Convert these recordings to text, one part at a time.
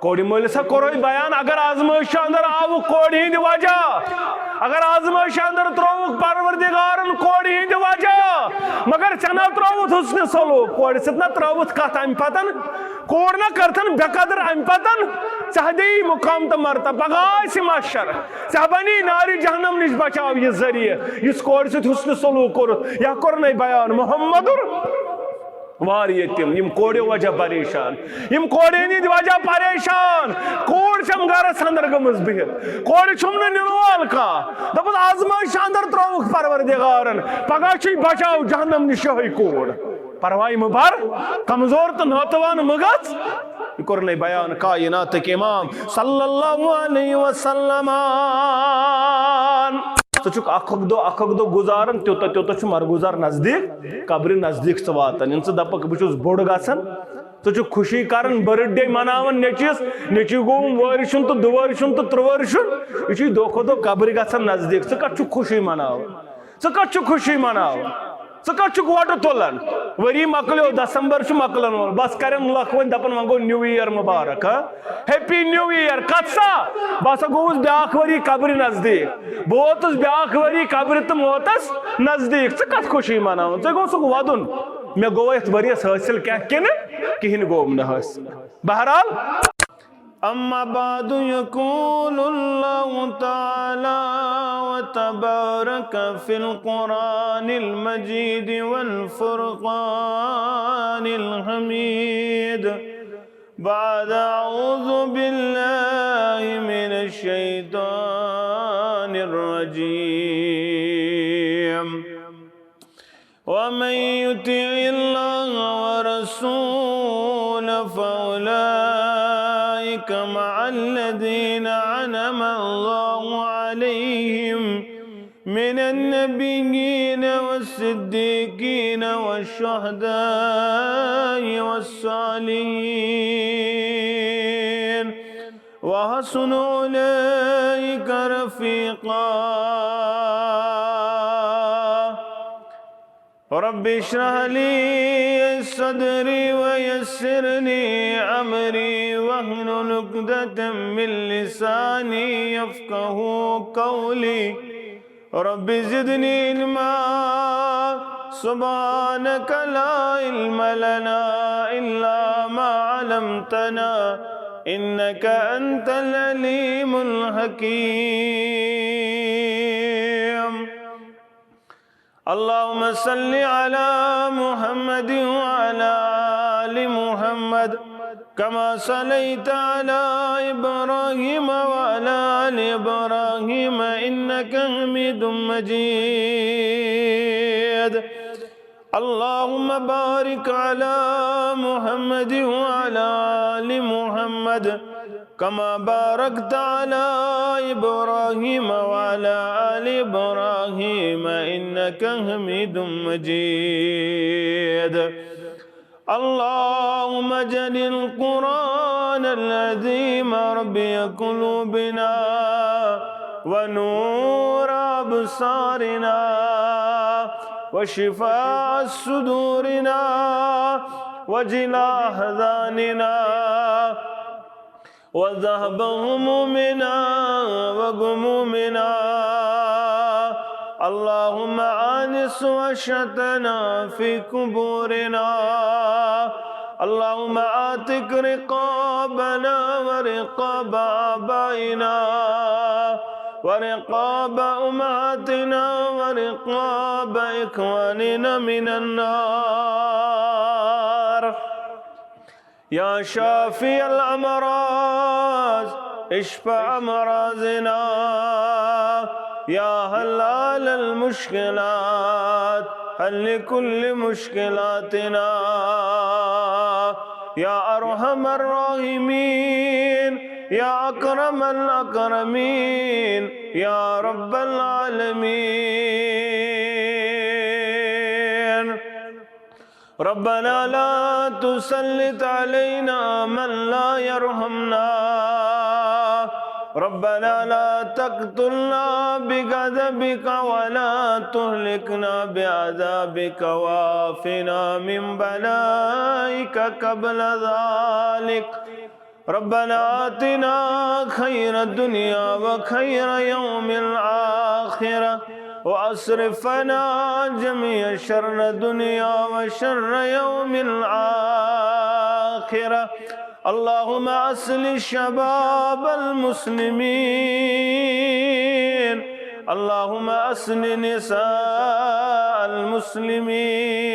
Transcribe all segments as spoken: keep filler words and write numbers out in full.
کورِ مٲلِس ہا کوٚرُے بیان، اگر آزمٲیشہِ اندر آوُکھ کورِ ہٕنٛدِ وجہ، اگر آزمٲیشہِ اندر ترٛووُکھ پروردگارن کورِ ہٕنٛدِ وجہ، مگر ژےٚ نا ترٛووُتھ حسنِ سلوک، کورِ سۭتۍ نا ترٛٲوٕتھ کتھ امہِ پتن، کوٗر نا کٔرتھن بے قدر امہِ پتن، ژےٚ ہا دِیی مقام تہٕ مرتبہ، پگاہ آسہِ محشر، ژےٚ ہا بنی نارِ جہنم نِش بچاو یہِ ذٔریعہٕ، یُس کورِ سۭتۍ حسنِ سلوک کوٚرُتھ، یا کوٚرُن بیان محمد واریاہ تِم، یِم کورِ وجہ پریشان، یِم کورِ ہٕنٛدِ وجہ پریشان۔ کوٗر چھم گرس اندر گٔمٕژ بِہِتھ، کورِ چھُم نہٕ نِنہٕ وول کانٛہہ۔ دوٚپُس، آزمٲیشہِ اندر ترٛووُکھ پروردگارن، پگاہ چھُے بچاو جہنم نِش یِہوٚے کوٗر۔ پرواے مہٕ بر، کمزور تہٕ ناتوان مہٕ گژھ۔ یہِ کوٚرُن بیان کائناتٕکۍ امام صلی اللہ علیہ وسلم۔ ژٕ چھُکھ اکھ اکھ دۄہ، اکھ اکھ دۄہ گُزاران، تیوٗتاہ تیوٗتاہ چھُ مرگُزار نزدیٖک، قبرِ نزدیٖک ژٕ واتان۔ ییٚلہِ ژٕ دَپَکھ، بہٕ چھُس بوٚڑ گژھان، ژٕ چھُکھ خوشی کران، birthday مناوان نیٚچوِس، نیٚچوٗ گوٚوُم وٲرِشُن تہٕ دُوٲرِشُن تہٕ تُروٲرِشُن، یہِ چھُے دۄہ کھۄتہٕ دۄہ قبرِ گژھان نزدیٖک۔ ژٕ کَتھ چھُکھ خوشی مناوان؟ ژٕ کَتھ چھُکھ خوشی مناوان؟ ژٕ کَتھ چھُکھ وۄٹہٕ تُلان؟ ؤری مۄکلیو، دسمبر چھُ مۄکلان وول، بس کرن لُکھ وۄنۍ دَپان، وۄنۍ گوٚو New Year مُبارک، ہا؟ Happy New Year۔ کتھ سا؟ بہٕ ہسا گوٚوُس بیٛاکھ ؤری قبرِ نزدیٖک۔ بہٕ ووتُس بیٛاکھ ؤری قبرِ تہٕ موتس نزدیٖک۔ ژٕ کتھ خوشی مناوان؟ ژےٚ گوٚژھُکھ ودُن۔ مےٚ گوٚو یتھ ؤریس حٲصِل کینٛہہ کِنہٕ کِہیٖنۍ گوٚوُم نہٕ حٲصِل۔ بہرحال، أما بعد، يقول الله تعالى وتبارك في القرآن المجيد والفرقان الحميد، بعد أعوذ بالله من الشيطان الرجيم. ومن يطع الله ورسوله فأولئك مع الذين أنعم الله عليهم من النبيين والصديقين والشهداء والصالحين وحسن أولئك رفيقا. رب اشرح لي صدري ويسر لي أمري واحلل عقدة من لساني يفقه قولي. رب زدني علما. سبحانك لا علم لنا إلا ما علمتنا إنك أنت العليم الحكيم. اللهم صل على محمد وعلى آل محمد كما صليت على إبراهيم وعلى آل إبراهيم إنك حميد مجيد. اللهم بارك على محمد وعلى آل محمد كما باركت على إبراهيم وعلى آل إبراهيم إنك حميد مجيد. اللهم اجعل القرآن العظيم ربيع قلوبنا ونور أبصارنا وشفاء صدورنا وجلاء أحزاننا وذهب همومنا وغمومنا. اللهم آنس وحشتنا في قبورنا. اللهم اعتق رقابنا ورقاب آبائنا ورقاب أمهاتنا ورقاب إخواننا من النار. يا شافي الأمراض، اشف أمراضنا. يا حلال المشكلات، حل كل مشكلاتنا. يا أرحم الراحمين، يا أكرم الأكرمين، يا رب العالمين. ربنا لا تسلط علينا من لا يرحمنا. ربنا لا تقتلنا بغضبك ولا تهلكنا بعذابك وعافنا من بلائك قبل ذلك. ربنا آتنا خير الدنيا وخير يوم الآخرة، وأصرفنا جميع شر الدنيا وشر يوم الآخرة. اللهم أصلح شباب المسلمين، اللهم أصلح نساء المسلمين.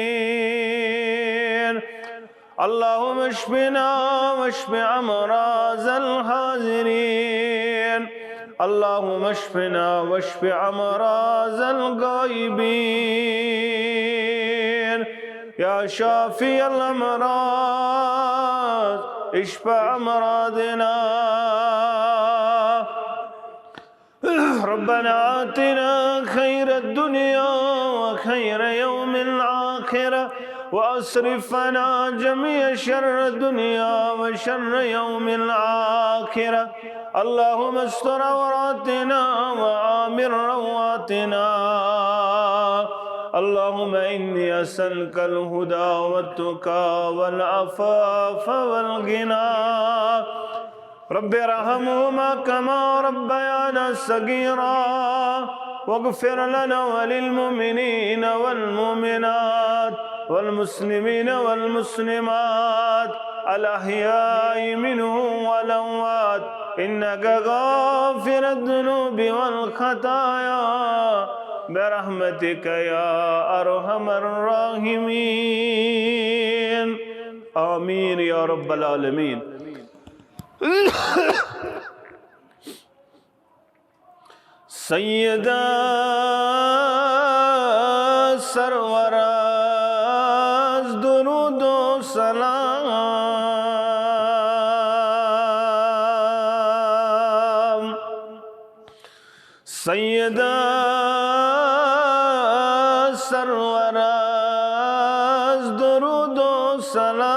اللهم اشفنا واشف أمراض الحاضرين. اللهم اشفنا واشف أمراض الغائبين. يا شافي الأمراض، اشف أمراضنا. ربنا آتنا خير الدنيا وخير يوم الآخرة، وأصرفنا جميع شر الدنيا وشر يوم الآخرة. اللهم استر عوراتنا وآمن رواتنا. اللهم إني أسألك الهدى والتقى والعفاف والغنى. رب ارحمهما كما ربيانا صغيرا، واغفر لنا وللمؤمنين والمؤمنات والمسلمين والمسلمات الأحياء منهم والأموات، إنك غافر الذنوب والخطايا، برحمتك يا أرحم الراحمين. آمين يا رب العالمين. سیدہ سرور از درود و سلام، سیدہ سرور از درود و سلام،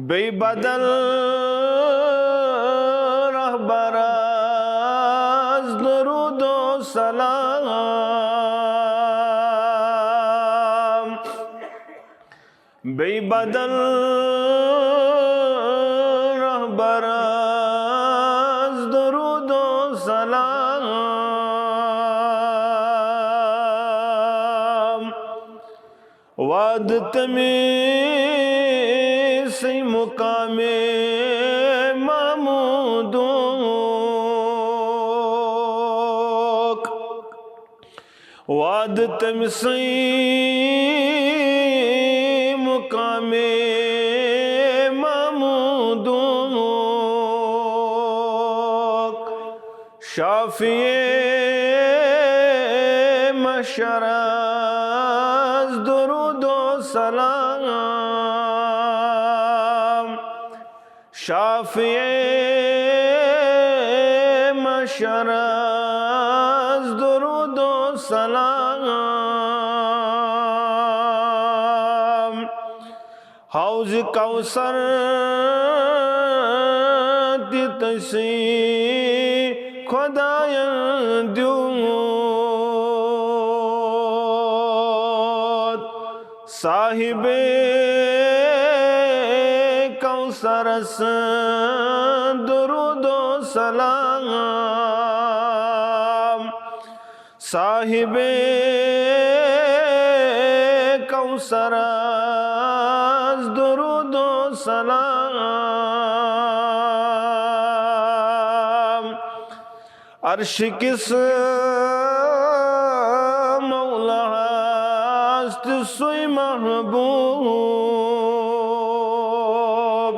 بی بدل رهبر از درود و سلام، بی بدل رهبر از درود و سلام. وعد تمی سی مقام محمودک، وعد تمی سی مقام محمودک، شافی محشر از درود و سلام، شافی محشر از درود و سلام. حوض کوثر تہِ تٔسی خۄدایَن دیُت۔ صاحب کوثرس درود و سلام۔ صاحب کوثرس درود و سلام۔ عرش کس مولاہس تہِ سُے محبوب،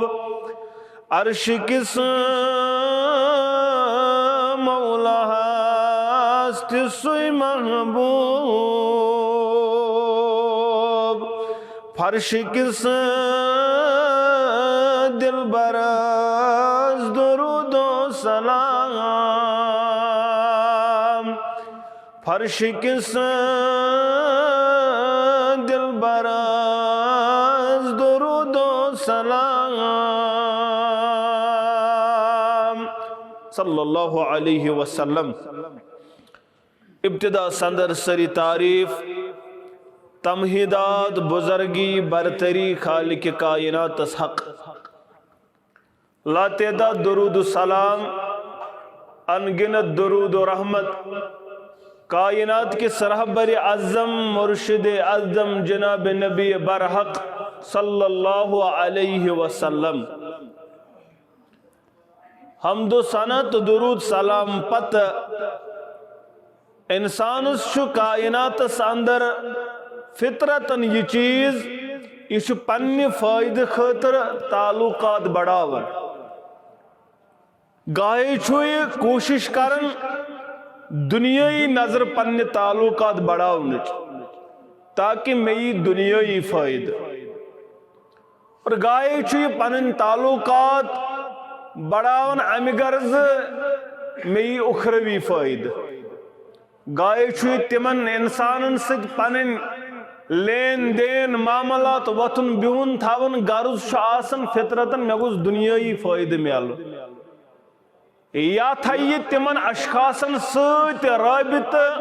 عرش کس مولاہس تہِ سُے محبوب، فرش کس دلبرس درود و سلام۔ فرش کس دلبرس درود و سلام۔ صلی اللہ علیہ وسلم۔ ابتدا سندر سری تعریف، تمہیدات، بزرگی، برتری خالق کائناتس حق۔ لاتعداد درود و سلام، انگنت درود و رحمت کائنات کس رہبر اعظم، مرشد اعظم جناب نبی برحق صلی اللہ علیہ وسلم۔ حمد و ثنا تہٕ درود سلام پتہٕ انسانس چھُ کائناتس اندر فطرتن یہِ چیز، یہِ چھُ پننہِ فٲیدٕ خٲطرٕ تعلقات بڑاوان۔ گاہے چھُ یہِ کوٗشش کران دُنیٲیی نظرٕ پننہِ تعلقات بڑاونٕچ، تاکہ مےٚ یی دُنیٲیی فٲیدٕ۔ اور گاہے چھُ یہِ پنٕنۍ تعلقات بڑاوان امہِ غرضہٕ مےٚ یی اُخروی فٲیدٕ۔ گاہے چھُ یہِ تِمن انسانن سۭتۍ پنٕنۍ لین دین، معاملات، وۄتھُن بِہُن تھاوان، غرض چھُ آسان فطرتن مےٚ گوٚژھ دُنیٲیی فٲیدٕ میلُن۔ یا تھایہِ یہِ تِمن اشخاصن سۭتۍ رٲبطہٕ،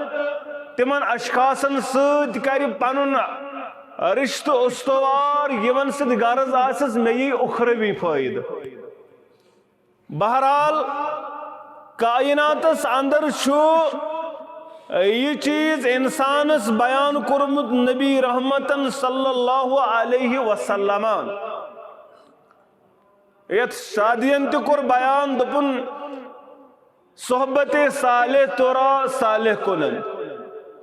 تِمن اشخاصن سۭتۍ کرِ پنُن رشتہٕ استوار، یِمن سۭتۍ غرض آسٮ۪س مےٚ یی اُخروی فٲیدٕ۔ بہرحال، کائناتس اندر چھُ یہِ چیز انسانس بیان کوٚرمُت نبی رحمتن صلی اللہ علیہ وسلمن۔ یتھ شادین تہِ کوٚر بیان، دوٚپُن، صحبت صالح تورا صالح کُنن،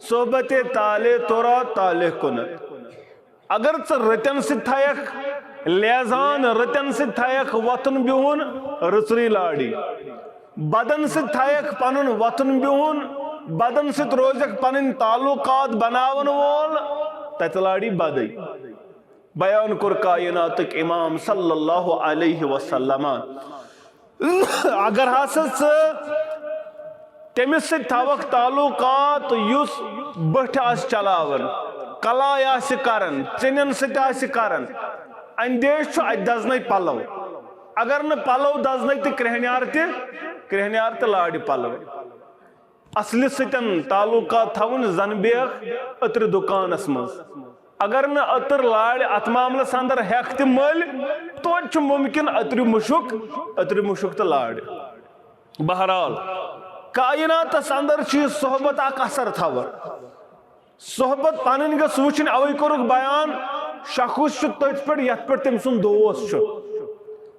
صحبت طالح تورا طالح کُنن۔ اگر ژٕ رٕتٮ۪ن سۭتۍ تھایکھ لیزان، رٕتٮ۪ن سۭتۍ تھایکھ وۄتھُن بِہُن، رٕژرٕے لاڑی۔ بدن سۭتۍ تھایکھ پنُن وۄتھُن بِہُن، بدن سۭتۍ روزکھ پنٕنۍ تعلقات بناون وول، تتہِ لاڑی بدٕے۔ بیان کوٚر کائناتٕکۍ امام صلی اللہ علیہ وسلمن۔ اگر ہسا ژٕ تٔمِس سۭتۍ تھاوکھ تعلقات، یُس بٔٹھۍ آسہِ چلاوان، کلاے آسہِ کران، ژِنٮ۪ن سۭتۍ آسہِ کران، اندیش چھُ اتہِ دزنے پلو۔ اگر نہٕ پلو دزنے تہٕ کرٛہنیار تہِ، کرٛہنیار تہِ لاڑِ پلو۔ اصلہِ سۭتۍ تعلقات تھاوُن، زن بیکھ عطرِ دُکانس منٛز۔ اگر نہٕ عطر لاڑِ اتھ معاملس اندر ہیکھ تہِ مٔلۍ، توتہِ چھُ ممکن عطرِ مُشُک، عطرِ مُشُک تہٕ لاڑِ۔ بہرحال، کائناتس اندر چھُ یہِ صحبت اکھ اثر تھاوان۔ صحبت پنٕنۍ گٔژھ وٕچھِنۍ، اوے کوٚرُکھ بیان، شخص چھُ تٔتھۍ پٮ۪ٹھ یتھ پٮ۪ٹھ تٔمۍ سُنٛد دوست چھُ۔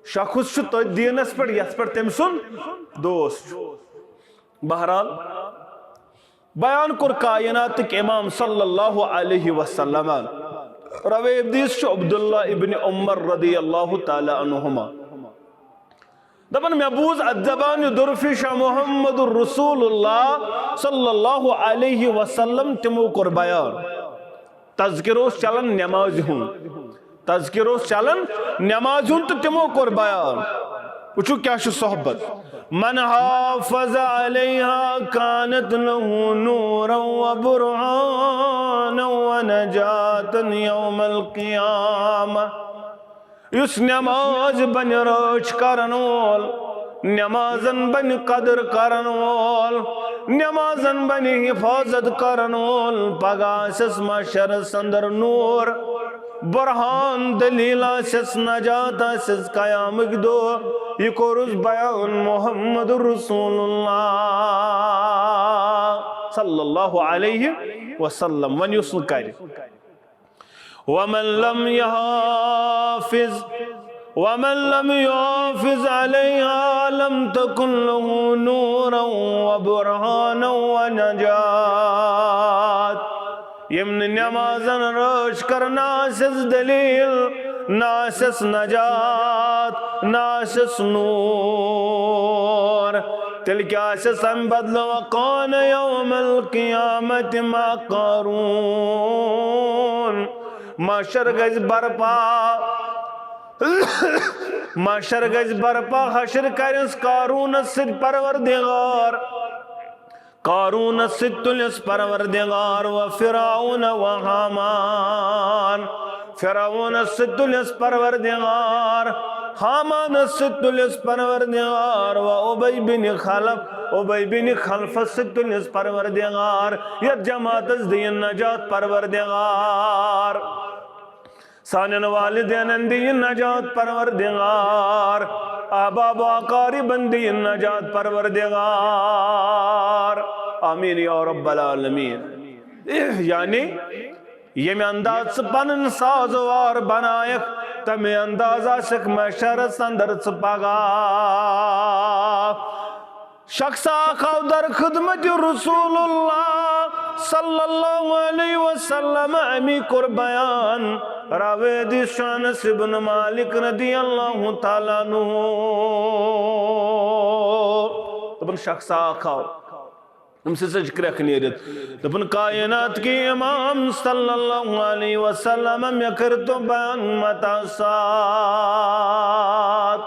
شخص چھُ تٔتھۍ دیٖنس پٮ۪ٹھ یتھ پٮ۪ٹھ تٔمۍ سُنٛد دوست چھُ۔ بہرحال، بیان کوٚر کائناتٕکۍ امام صلی اللہ علیہ وسلمن۔ روی حدیث چھُ عبداللہ ابن عمر رضی اللہ تعالی عنہما۔ دپان، مےٚ بوٗز اتھ زبانہِ درفش محمد رسول اللہ صلی اللہ علیہ وسلم، تِمو کوٚر بیان۔ تذکر اوس چلان نمازِ ہُنٛد۔ تذکر اوس چلان نمازِ ہُنٛد تہٕ تِمو کوٚر بیان۔ وٕچھِو کیٛاہ چھُ صحبت۔ من حافظ علیها كانت له نورا وبرهانا ونجاة يوم القيامة۔ یُس نماز بنہِ رٲچھ کرن وول، نمازن بنہِ قدر کرن وول، نمازن بنہِ حفاظت کرن وول، پگاہ آسٮ۪س محشرس اندر نور، برہان، دلیل آسٮ۪س، نجات آسٮ۪س قیامٕکۍ دۄہ۔ یہِ کوٚرُس بیان محمد رسول اللہ صلی اللہ علیہ وسلم۔ وۄنۍ یُس نہٕ کرِ۔ ومن لم يحافظ، ومن لم يحافظ عليها لم تكن له نورا وبرهانا ونجاة۔ یِم نہٕ نمازن رٲچھ کرن، نہ آسٮ۪س دلیل، نہ آسٮ۪س نجات، نہ آسٮ۪س نور۔ تیٚلہِ کیٛاہ آسٮ۪س امہِ بدلہٕ؟ وكان يوم القيامة مع قارون۔ محشر گژھِ برپا، محشر گژھِ برپا، حشر کرٮ۪س قارونس سۭتۍ پروردگار۔ قارونس سۭتۍ تُلٮ۪س پروردگار، وفرعون وهامان۔ فرعونس سۭتۍ تُلٮ۪س پروردگار، ہامانس سۭتۍ تُلٮ۪س پروردگار، وابی بن خلف، ابی بن خلفس سۭتۍ تُلنس پروردگار، یتھ جماعتس دِیِن نجات پروردگار، سانٮ۪ن والدینن دِیِن نجات پروردگار، احباب و اقاربن دِیِن نجات پروردگار، آمین یا رب العالمین۔ یعنی ییٚمہِ انداز ژٕ پنٕنۍ سازوار بنایکھ، تمے انداز آسکھ محشرس اندر ژٕ پگاہ۔ شخص اکھ آو در خدمت رسول اللہ صلی اللہ علیہ وسلم، امی کوٚر بیان، راوی حدیث چھُ انس ابن مالک رضی اللہ تعالیٰ عنہ۔ دپان شخص اکھ آو، أمۍ سٕنٛز سۭتۍ چھِ کرٛٮ۪کھ نیٖرِتھ۔ دوٚپُن، کائنات کے امام صلی اللہ علیہ وسلم، مےٚ کٔرۍتو بیان متى الساعة؟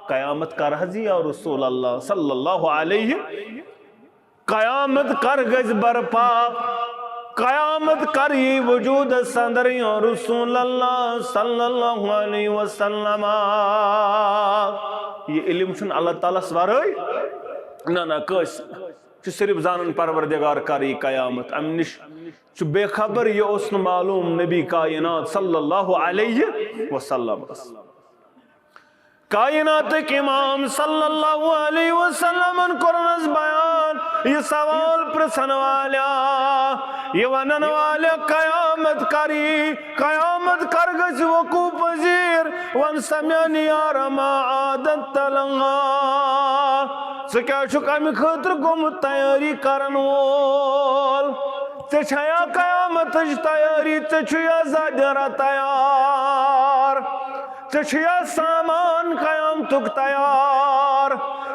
قیامت کر حظ یی یا رسول اللہ صلی اللہ علیہ؟ قیامت کر گژھِ برپا؟ قیامت کر یی وجوٗدس اندر یا رسول اللہ صلی اللہ علیہ وسلم؟ یہِ علم چھُنہٕ اللہ تعالیٰ ہس ورٲے، نہ، نہ، کٲنٛسہِ۔ چھُ صرف زانان پروردگار کر یی قیامت، امہِ نِش چھُ بے خبر، یہِ اوس نہٕ معلوم نبی کائنات صلی اللہ علیہ وسلمس۔ کائناتٕکۍ امام صلی اللہ علیہ وسلمن کوٚرنس بیان، یہِ سوال پرژھن والیا، یہِ ونن والیا، قیامت کر یی؟ قیامت کر گژھِ وقوع پذیر؟ وَن سا میانہِ یارا، ما اعددت لها؟ ژٕ کیٛاہ چھُکھ امہِ خٲطرٕ گوٚمُت تیٲری کرن وول؟ ژےٚ چھیا قیامتٕچ تیٲری؟ ژےٚ چھُیا زادیرا تیار؟ ژےٚ چھُیا سامان قیامتُک تیار؟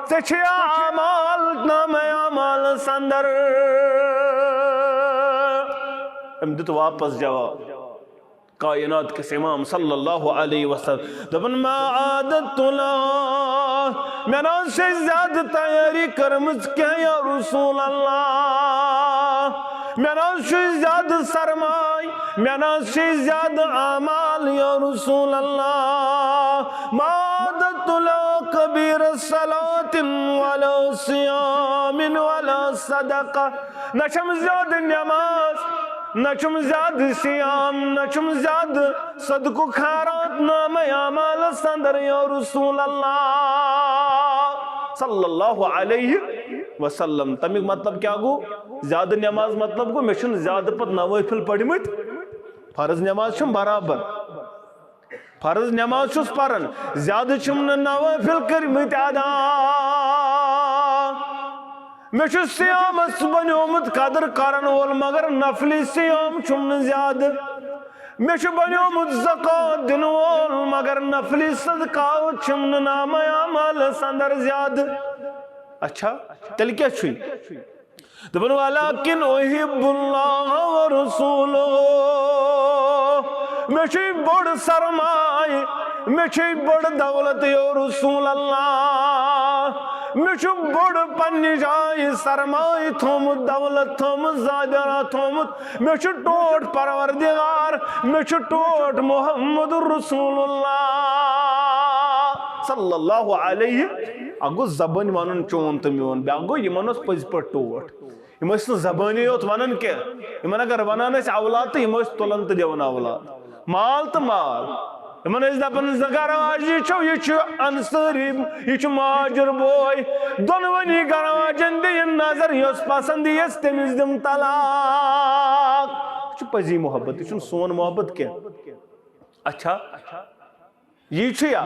ژےٚ چھُیا اعمال نامہ اعمالس اندر؟ أمۍ دیُت واپس جواب۔ کائنات کِس امام صلی اللہ علیہ وسلم دپان، ما اعددت لها، مےٚ نہ حظ چھِ زیادٕ تیٲری کٔرمٕژ کینٛہہ یا رسول اللہ، مےٚ نہ حظ چھُ زیادٕ سرمایہِ، مےٚ نہ حظ چھِ زیادٕ اعمال یا رسول اللہ، ما اعددت لها کبیر صلاة ولا صیام ولا صدقہ، نہ چھم زیادٕ نماز، نہ چھم زیادٕ صیام، نہ چھم زیادٕ صدقہٕ خیرات نامہ اعمالس اندر یا رسول اللہ صلی اللہ علیہ وسلم۔ تمیُک مطلب کیٛاہ گوٚو؟ زیادٕ نماز مطلب گوٚو، مےٚ چھُنہٕ زیادٕ پتہٕ نوٲفِل پٔرمٕتۍ، فرض نماز چھُم برابر۔ فرض نماز چھُس پران، زیادٕ چھُم نہٕ نوافل کٔرمٕتۍ ادا۔ مےٚ چھُ صیامس بنیومُت قدر کرن وول، مگر نفلی صیام چھُم نہٕ زیادٕ۔ مےٚ چھُ بنیومُت زکوٰۃ دِنہٕ وول، مگر نفلی صدقات چھُم نہٕ نامہ اعمالس اندر زیادٕ۔ اچھا، تیٚلہِ کیٛاہ چھُے؟ دپان، ولكن أحب الله ورسوله۔ مےٚ چھُے بوٚڑ سرمایہِ، مےٚ چھُے بٔڑ دولت، یا رسول اللہ۔ مےٚ چھُ بوٚڑ پننہِ جایہِ سرمایہِ تھوٚمُت، دولت تھوٚمُت، زادیرا تھوٚمُت۔ مےٚ چھُ ٹوٹھ پروردگار، مےٚ چھُ ٹوٹھ محمد رسول اللہ صلی اللہ علیہ۔ اکھ گوٚو زبٲنۍ ونُن چون تہٕ میون، بیاکھ گوٚو یِمن اوس پٔزۍ پٲٹھۍ ٹوٹھ۔ یِم ٲسۍ نہٕ زبٲنی یوت ونان کینٛہہ۔ یِمن اگر ونان ٲسۍ اولاد تہٕ یِم ٲسۍ تُلان تہٕ دِوان اولاد۔ مال تہٕ مال۔ یِمن ٲسۍ دپان، زٕ گرٕ واجہِ چھو، یہِ چھُ انصٲری، یہِ چھُ مہاجر بوے۔ دۄنوٕنی گرٕ واجٮ۪ن دِیِن نظر، یۄس پسند یِیَس تٔمِس دِم طلاق۔ یہِ چھُ پٔزی محبت، یہِ چھُنہٕ سون محبت کینٛہہ۔ اچھا، یی چھُ یا؟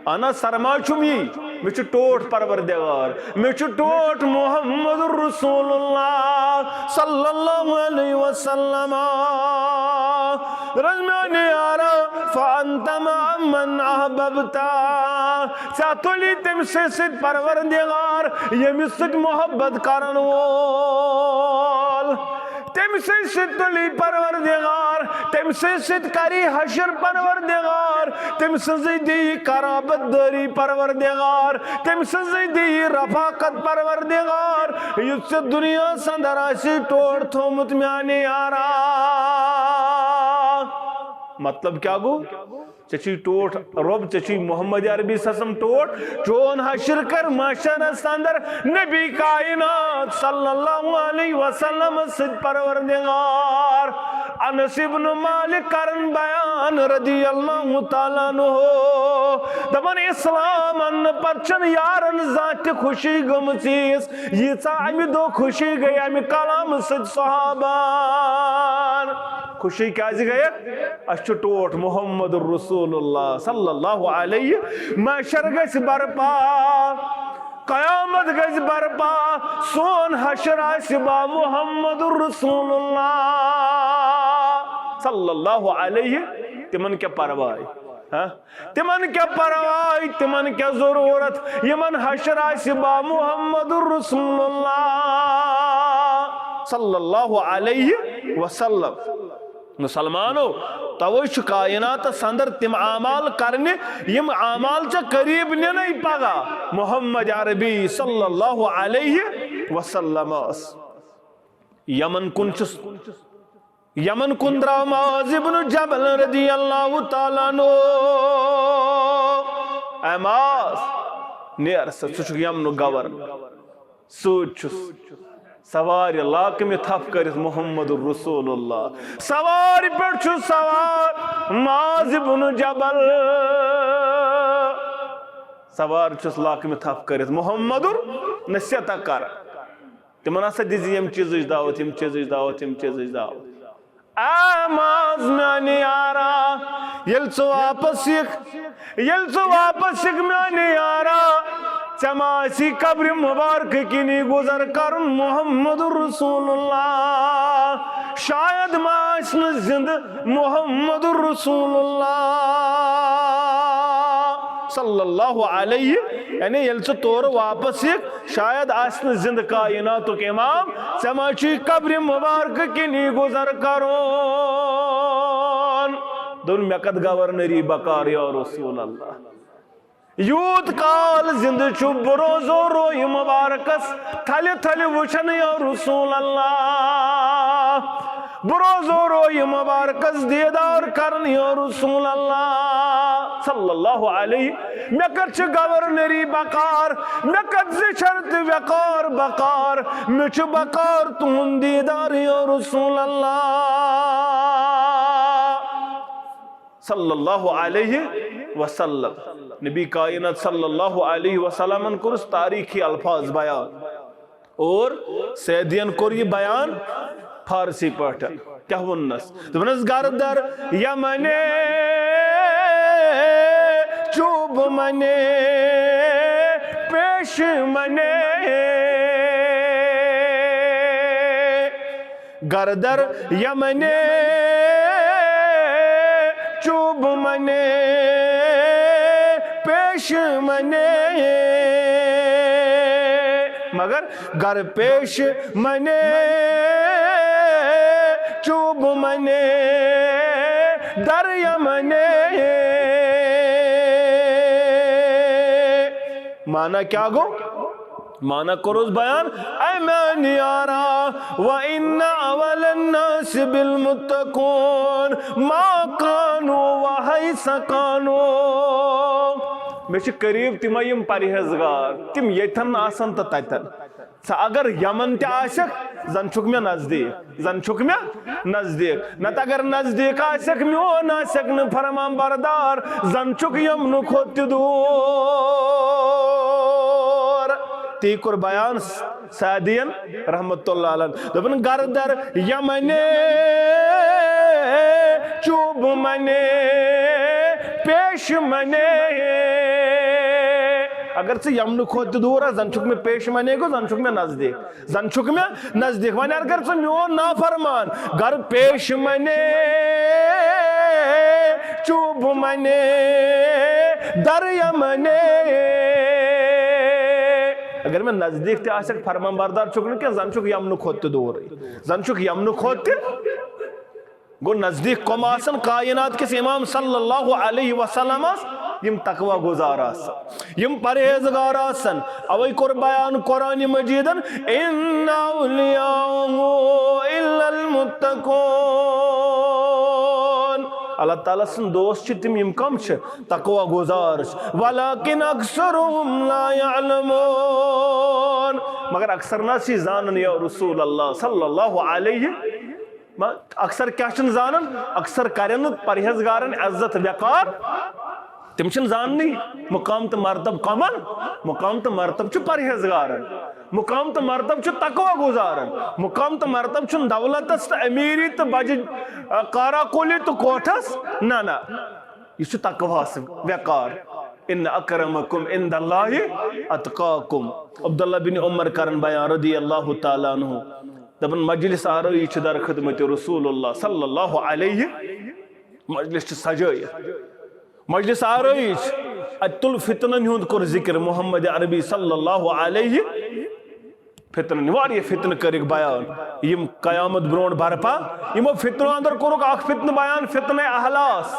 انا سرما چھُم یی، مےٚ چھُ ٹوٹھ پروردگار، مےٚ چھُ ٹوٹھ محمد رسول اللہ صلی اللہ علیہ وسلم۔ رز میانہِ یارا، فانت مع من احببت، ژےٚ تُلی تٔمۍ سٕے سۭتۍ پروردگار، ییٚمِس سۭتۍ محبت کرن وول۔ تٔمۍ سٕے سۭتۍ تُلی پروردگار، تٔمۍ سٕے سۭتۍ کری حشر پروردگار، تٔمۍ سٕنٛزٕے دِیہِ قرابت دٲری پروردگار، تٔمۍ سٕنٛزٕے دِیہِ رفاقت پروردگار۔ یُس ژےٚ دُنیاہس اندر آسی ٹوٹھ تھومُت میانہِ یارا۔ مطلب کیٛاہ گوٚو؟ ژےٚ چھُے ٹوٹھ رۄب، ژےٚ چھُے محمد عربی صلی اللہ علیہ وسلم ٹوٹھ۔ چون حشر کر محشرس اندر نبی کائنات صلی اللہ علیہ وسلم سۭتۍ پروردگار۔ انس ابن مالک کرن بیان رضی اللہ تعالیٰ عنہ، دپان اسلام اننہٕ پتہٕ چھنہٕ یارن زانٛہہ تہِ خوشی گٔمٕژ ییٖژ، ییٖژاہ امہِ دۄہ خوشی گٔے امہِ کلامہٕ سۭتۍ صحابن۔ خوشی کیازِ گٔیکھ؟ اسہِ چھُ ٹوٹھ محمد رسول اللہ صلی اللہ علیہ۔ محشر گژھِ برپا، قیامت گژھِ برپا، سون حشر آسہِ با محمد رسول اللہ صلی اللہ علیہ۔ تِمن کیٛاہ پرواے؟ ہاں؟ تِمن کیٛاہ پرواے، تِمن کیٛاہ ضروٗرت، یِمن حشر آسہِ با محمد رسول اللہ صلی اللہ علیہ وسلم۔ مسلمانو، توے چھُ کائناتس اندر تِم اعمال کرنہِ، یِم اعمال ژےٚ قریب نِنے پگاہ محمد عربی صلی اللہ علیہ وسلمس۔ یمن کُن چھُس یمن کُن درٛاو معاذ ابن جبل رضی اللہ تعالیٰ عنہ۔ اے معاذ، نیر سا، ژٕ چھُکھ یمنُک گورنر۔ سۭتۍ چھُس سوارِ لاکمہِ تھپھ کٔرِتھ محمد رسول اللہ۔ سوارِ پٮ۪ٹھ چھُ سوار معاذ ابن جبل۔ سوار چھُس لاکمہِ تھپھ کٔرِتھ محمد نصیحتہ کران۔ تِمن ہسا دِژ ییٚمہِ چیٖزٕچ دعوت، ییٚمہِ چیٖزٕچ دعوت، ییٚمہِ چیٖزٕچ دعوت۔ اے معاذ میانہِ یارا، ییٚلہِ ژٕ واپس یِکھ، ییٚلہِ ژٕ واپس یِکھ میانہِ یارا، ژےٚ ما آسی قبرِ مبارکہٕ کِنی گُزر کرُن محمد رسول اللہ؟ شاید ما آسہِ نہٕ زِندٕ محمد رسول اللہ صلی اللہ علیہ، یعنی ییٚلہِ ژٕ تورٕ واپس یِکھ، شاید آسہِ نہٕ زِندٕ کائناتُک امام، ژےٚ ما چھُے قبرِ مبارکہٕ کِنی گُزر کرُن۔ دوٚپُن، مےٚ کتھ گورنری بکار یا رسول اللہ؟ یوٗت کال زِندٕ چھُ بہٕ روزو روے مبارکس تھلہِ تھلہِ وٕچھن یا رسول اللہ۔ بہٕ روزو روے مبارکس دیدار کرن یا رسول اللہ صلی اللہ علیہ۔ مےٚ کتھ چھِ گورنری بکار، مےٚ کتھ زِ چھر تہٕ وقار بکار، مےٚ چھُ بکار تُہُنٛد دیدار یا رسول اللہ صلی اللہ علیہ وسلم۔ نبی کائنات صلی اللہ علیہ وسلمن کوٚرُس تاریخی الفاظ بیان۔ اور سعدین کوٚر یہِ بیان فارسی پٲٹھۍ۔ کیٛاہ ووٚننس؟ دوٚپنس، گردر یمنے چوب منے پیش منے، گردر یمنے چوب منے پیش منے، مگر گر پیش منے چوب منے در یمنے۔ معنی کیٛاہ گوٚو؟ معنی کوٚرُس بیان، اے میانہِ یارا، و ان اول الناس بالمتقون ما کانوا و حیث کانوا۔ مےٚ چھِ قریب تِمے یِم پرہیزگار، تِم ییٚتٮ۪ن آسن تہٕ تتٮ۪ن۔ ژٕ اگر یمن تہِ آسکھ، زن چھُکھ مےٚ نزدیٖک۔ زن چھُکھ مےٚ نزدیٖک۔ نتہٕ اگر نزدیٖک آسکھ میون، آسکھ نہٕ فرمان بردار، زن چھُکھ یمنہٕ کھۄتہٕ تہِ دوٗر۔ تی کوٚر بیان سعدین رحمت اللہ علیہ۔ دوٚپُن، گردر یمنے چوب منے پیش منے۔ اگر ژٕ یمنہٕ کھۄتہٕ تہِ دوٗر آسکھ، زن چھُکھ مےٚ پیش منے گوٚو، زن چھُکھ مےٚ نزدیٖک۔ زن چھُکھ مےٚ نزدیٖک۔ وۄنۍ اگر ژٕ میون نافرمان گر پیش منے چوب منے در یمنے۔ اگر مےٚ نزدیٖک تہِ آسکھ، فرمان بردار چھُکھ نہٕ کینٛہہ، زن چھُکھ یمنہٕ کھۄتہٕ تہِ دوٗرٕے۔ زن چھُکھ یمنہٕ کھۄتہٕ تہِ گوٚو نزدیٖک۔ کم آسن کائنات کِس امام صلی اللہ علیہ وسلمس؟ یِم تقوی گزار آسن، یِم پرہیزگار آسن۔ اوے کوٚر بیان قرآن مجیدن، ان اولیاءہ الا المتقون۔ اللہ تعالیٰ سٕنٛدۍ دوست چھِ تِم، یِم کم چھِ؟ تقوی گُزار چھِ۔ ولکن اکثرهم لا یعلمون۔ مگر اکثر نہ چھِ زانان یا رسول اللہ صلی اللہ علیہ۔ ما-، اکثر کیٛاہ چھِنہٕ زانان؟ اکثر کرن نہٕ پرہیزگارن عزت وقار۔ تِم چھِنہٕ زاننٕے مقام تہٕ مرتب کمن۔ مقام تہٕ مرتب چھُ پرہیزگارن، مقام تہٕ مرتب چھُ تقوی گُزارن، مقام تہٕ مرتب چھُنہٕ دولتس تہٕ امیری تہٕ بجہِ، آ، کاراکولی تہٕ کوٹھس۔ نہ، نہ، یہِ چھُ تقواہس وقار۔ ان اکرمکم عند اللہ اتقاکم۔ عبداللہ بن عمر کرن بیان رضی اللہ تعالیٰ عنہ، دپان، مجلس آرٲیی چھِ در خدمت رسول اللہ صلی اللہ علیہ۔ مجلس چھِ سجٲیِتھ، مجلس آرٲیی چھِ۔ اتہِ تُل فتنن ہُنٛد کوٚر ذکر محمد عربی صلی اللہ علیہ۔ فتنن، واریاہ فتنہٕ کٔرِکھ بیان، یِم قیامت برونٛٹھ برپا۔ یِمو فتنو اندر کوٚرُکھ اکھ فتنہٕ بیان، فتنہ احلاس۔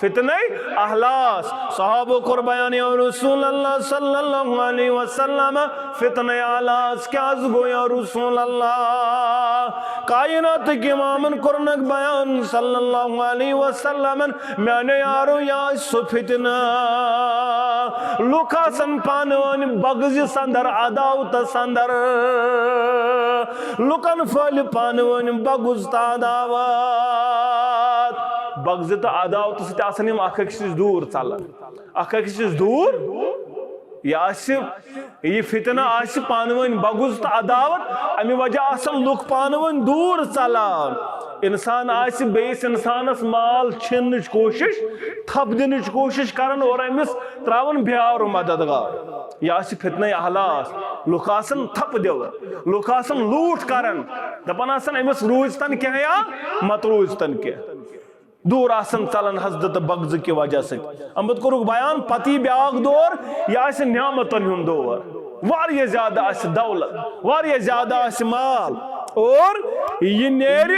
فتنہ احلاس۔ صحابو کوٚر بیان، یا رسول اللہ صلی اللہ علیہ وسلم، فتنہ احلاس کیٛاہ حظ گوٚو یا رسول اللہ؟ کائناتٕکۍ امامن کوٚرنکھ بیان صلی اللہ علیہ وسلمن، میانیو یارو، یہِ آسہِ سُہ فتنہٕ۔ لُکھ آسن پانہٕ ؤنۍ بغضِ سندر، عداوتس اندر۔ لُکن پھٔلۍ پانہٕ ؤنۍ بغض تہٕ عداوت۔ بغضِ تہٕ عداوتہٕ سۭتۍ آسن یِم اکھ أکِس نِش دوٗر ژلان۔ اکھ أکِس نِش دوٗر۔ یہِ آسہِ، یہِ فتنہٕ آسہِ پانہٕ ؤنۍ بغض تہٕ عداوت، امہِ وجہ آسن لُکھ پانہٕ ؤنۍ دوٗر ژلان۔ انسان آسہِ بیٚیِس انسانس مال چھیننٕچ کوٗشش، تھپھ دِنٕچ کوٗشش کران اور أمِس تراوان بیاورٕ مددگار۔ یہِ آسہِ فتنہ احلاس۔ لُکھ آسن تھپھ دِوان، لُکھ آسن لوٗٹھ کران، دپان آسن، أمِس روٗزتن کینٛہہ یا مت روٗزتن کینٛہہ۔ دوٗر آسن ژلان حسد تہٕ بغضہٕ کہِ وجہ سۭتۍ۔ اَمہِ پتہٕ کوٚرُکھ بیان، پتہٕ یی بیٛاکھ دور، یہِ آسہِ نعمتن ہُنٛد دور۔ واریاہ زیادٕ آسہِ دولت، واریاہ زیادٕ آسہِ مال، اور یہِ نیرِ،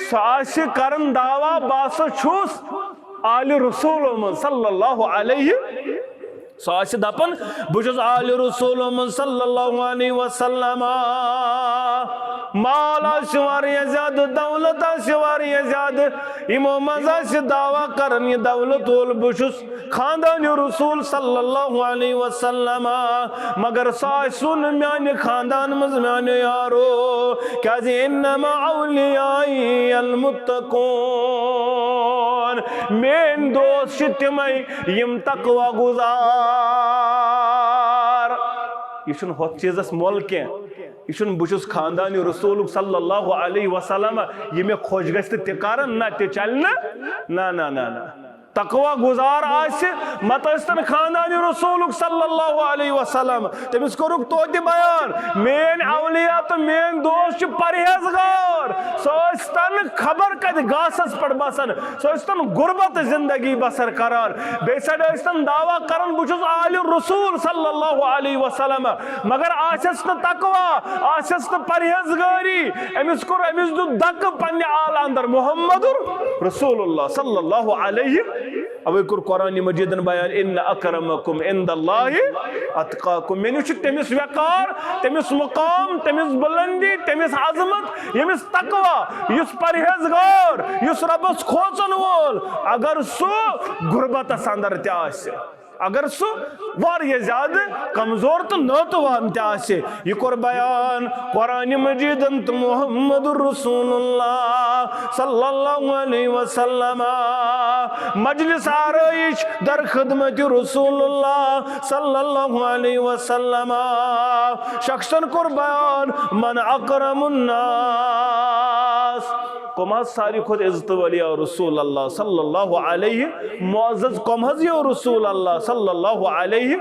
سُہ آسہِ کران دعویٰ، بہٕ ہسا چھُس آلِ رسول منٛز صلی اللہ علیہ۔ سُہ آسہِ دپان، بہٕ چھُس آلِ رسول منٛز صلی اللہ علیہ وسلم۔ مال آسہِ واریاہ زیادٕ، دولت آسہِ واریاہ زیادٕ، یِمو منٛز آسہِ دعویٰ کران، یہِ دولت وول بہٕ چھُس، خاندان رسول صلی اللہ علیہ وسلم، مگر سُہ آسہِ نہٕ میانہِ خاندان منٛز میانہِ یارو، کیازِ انما اولیائی المتقون، میٲنۍ دوست چھِ تِمے یِم تقوی گُزار۔ یہِ چھُنہٕ ہۄتھ چیٖزس مۄل کینٛہہ، یہِ چھُنہٕ بہٕ چھُس خاندان رسولُک صلی اللہ علیہ وسلم، یہِ مےٚ خۄش گژھِ تہٕ تہِ کرن، نہ تہِ چلہِ نہٕ، نہ، نہ، نہ، نہ۔ تقوی گُزار آسہِ، مت ٲسۍتن خاندان رسولُک صلی اللہ علیہ وسلم، تٔمِس کوٚرُکھ توتہِ بیان، میٲنۍ اولیاء تہٕ میٲنۍ دوست چھِ پرہیزگار، سُہ ٲسۍتن خبر کتہِ گاسس پٮ۪ٹھ بسان، سُہ ٲسۍتن غربت زندگی بسر کران، بیٚیہِ سایڈٕ ٲسۍتن دعویٰ کران، بہٕ چھُس آلِ رسول صلی اللہ علیہ وسلم، مگر آسٮ۪س نہٕ تقویٰ، آسٮ۪س نہٕ پرہیزگٲری، أمِس کوٚر، أمِس دیُت دکہٕ پننہِ آلہٕ اندر محمد رسول اللہ صلی اللہ علیہ۔ اوے کوٚر قرآن مجیدن بیان، ان اکرمکم عند اللہ اتقاکم۔ مےٚ نِش چھُ تٔمِس وقار، تٔمِس مقام، تٔمِس بلندی، تٔمِس عظمت، ییٚمِس تقویٰ، یُس پرہیزگار، یُس ربس کھوژن وول، اگر سُہ غربتس اندر تہِ آسہِ، اگر سُہ واریاہ زیادٕ کمزور تہٕ ناتوان تہِ آسہِ، یہِ کوٚر بیان قرآن مجیدن تہٕ محمد رسول اللہ صلی اللہ علیہ وسلم۔ مجلس آرٲیش در خدمت رسول اللہ صلی اللہ علیہ وسلم۔ شخصن کوٚر بیان، من اکرم الناس۔ کم حظ ساروی کھۄتہٕ عزت وٲلۍ یا رسول اللہ صلی اللہ علیہ، معزز کم حظ یا رسول اللہ صلی اللہ علیہ۔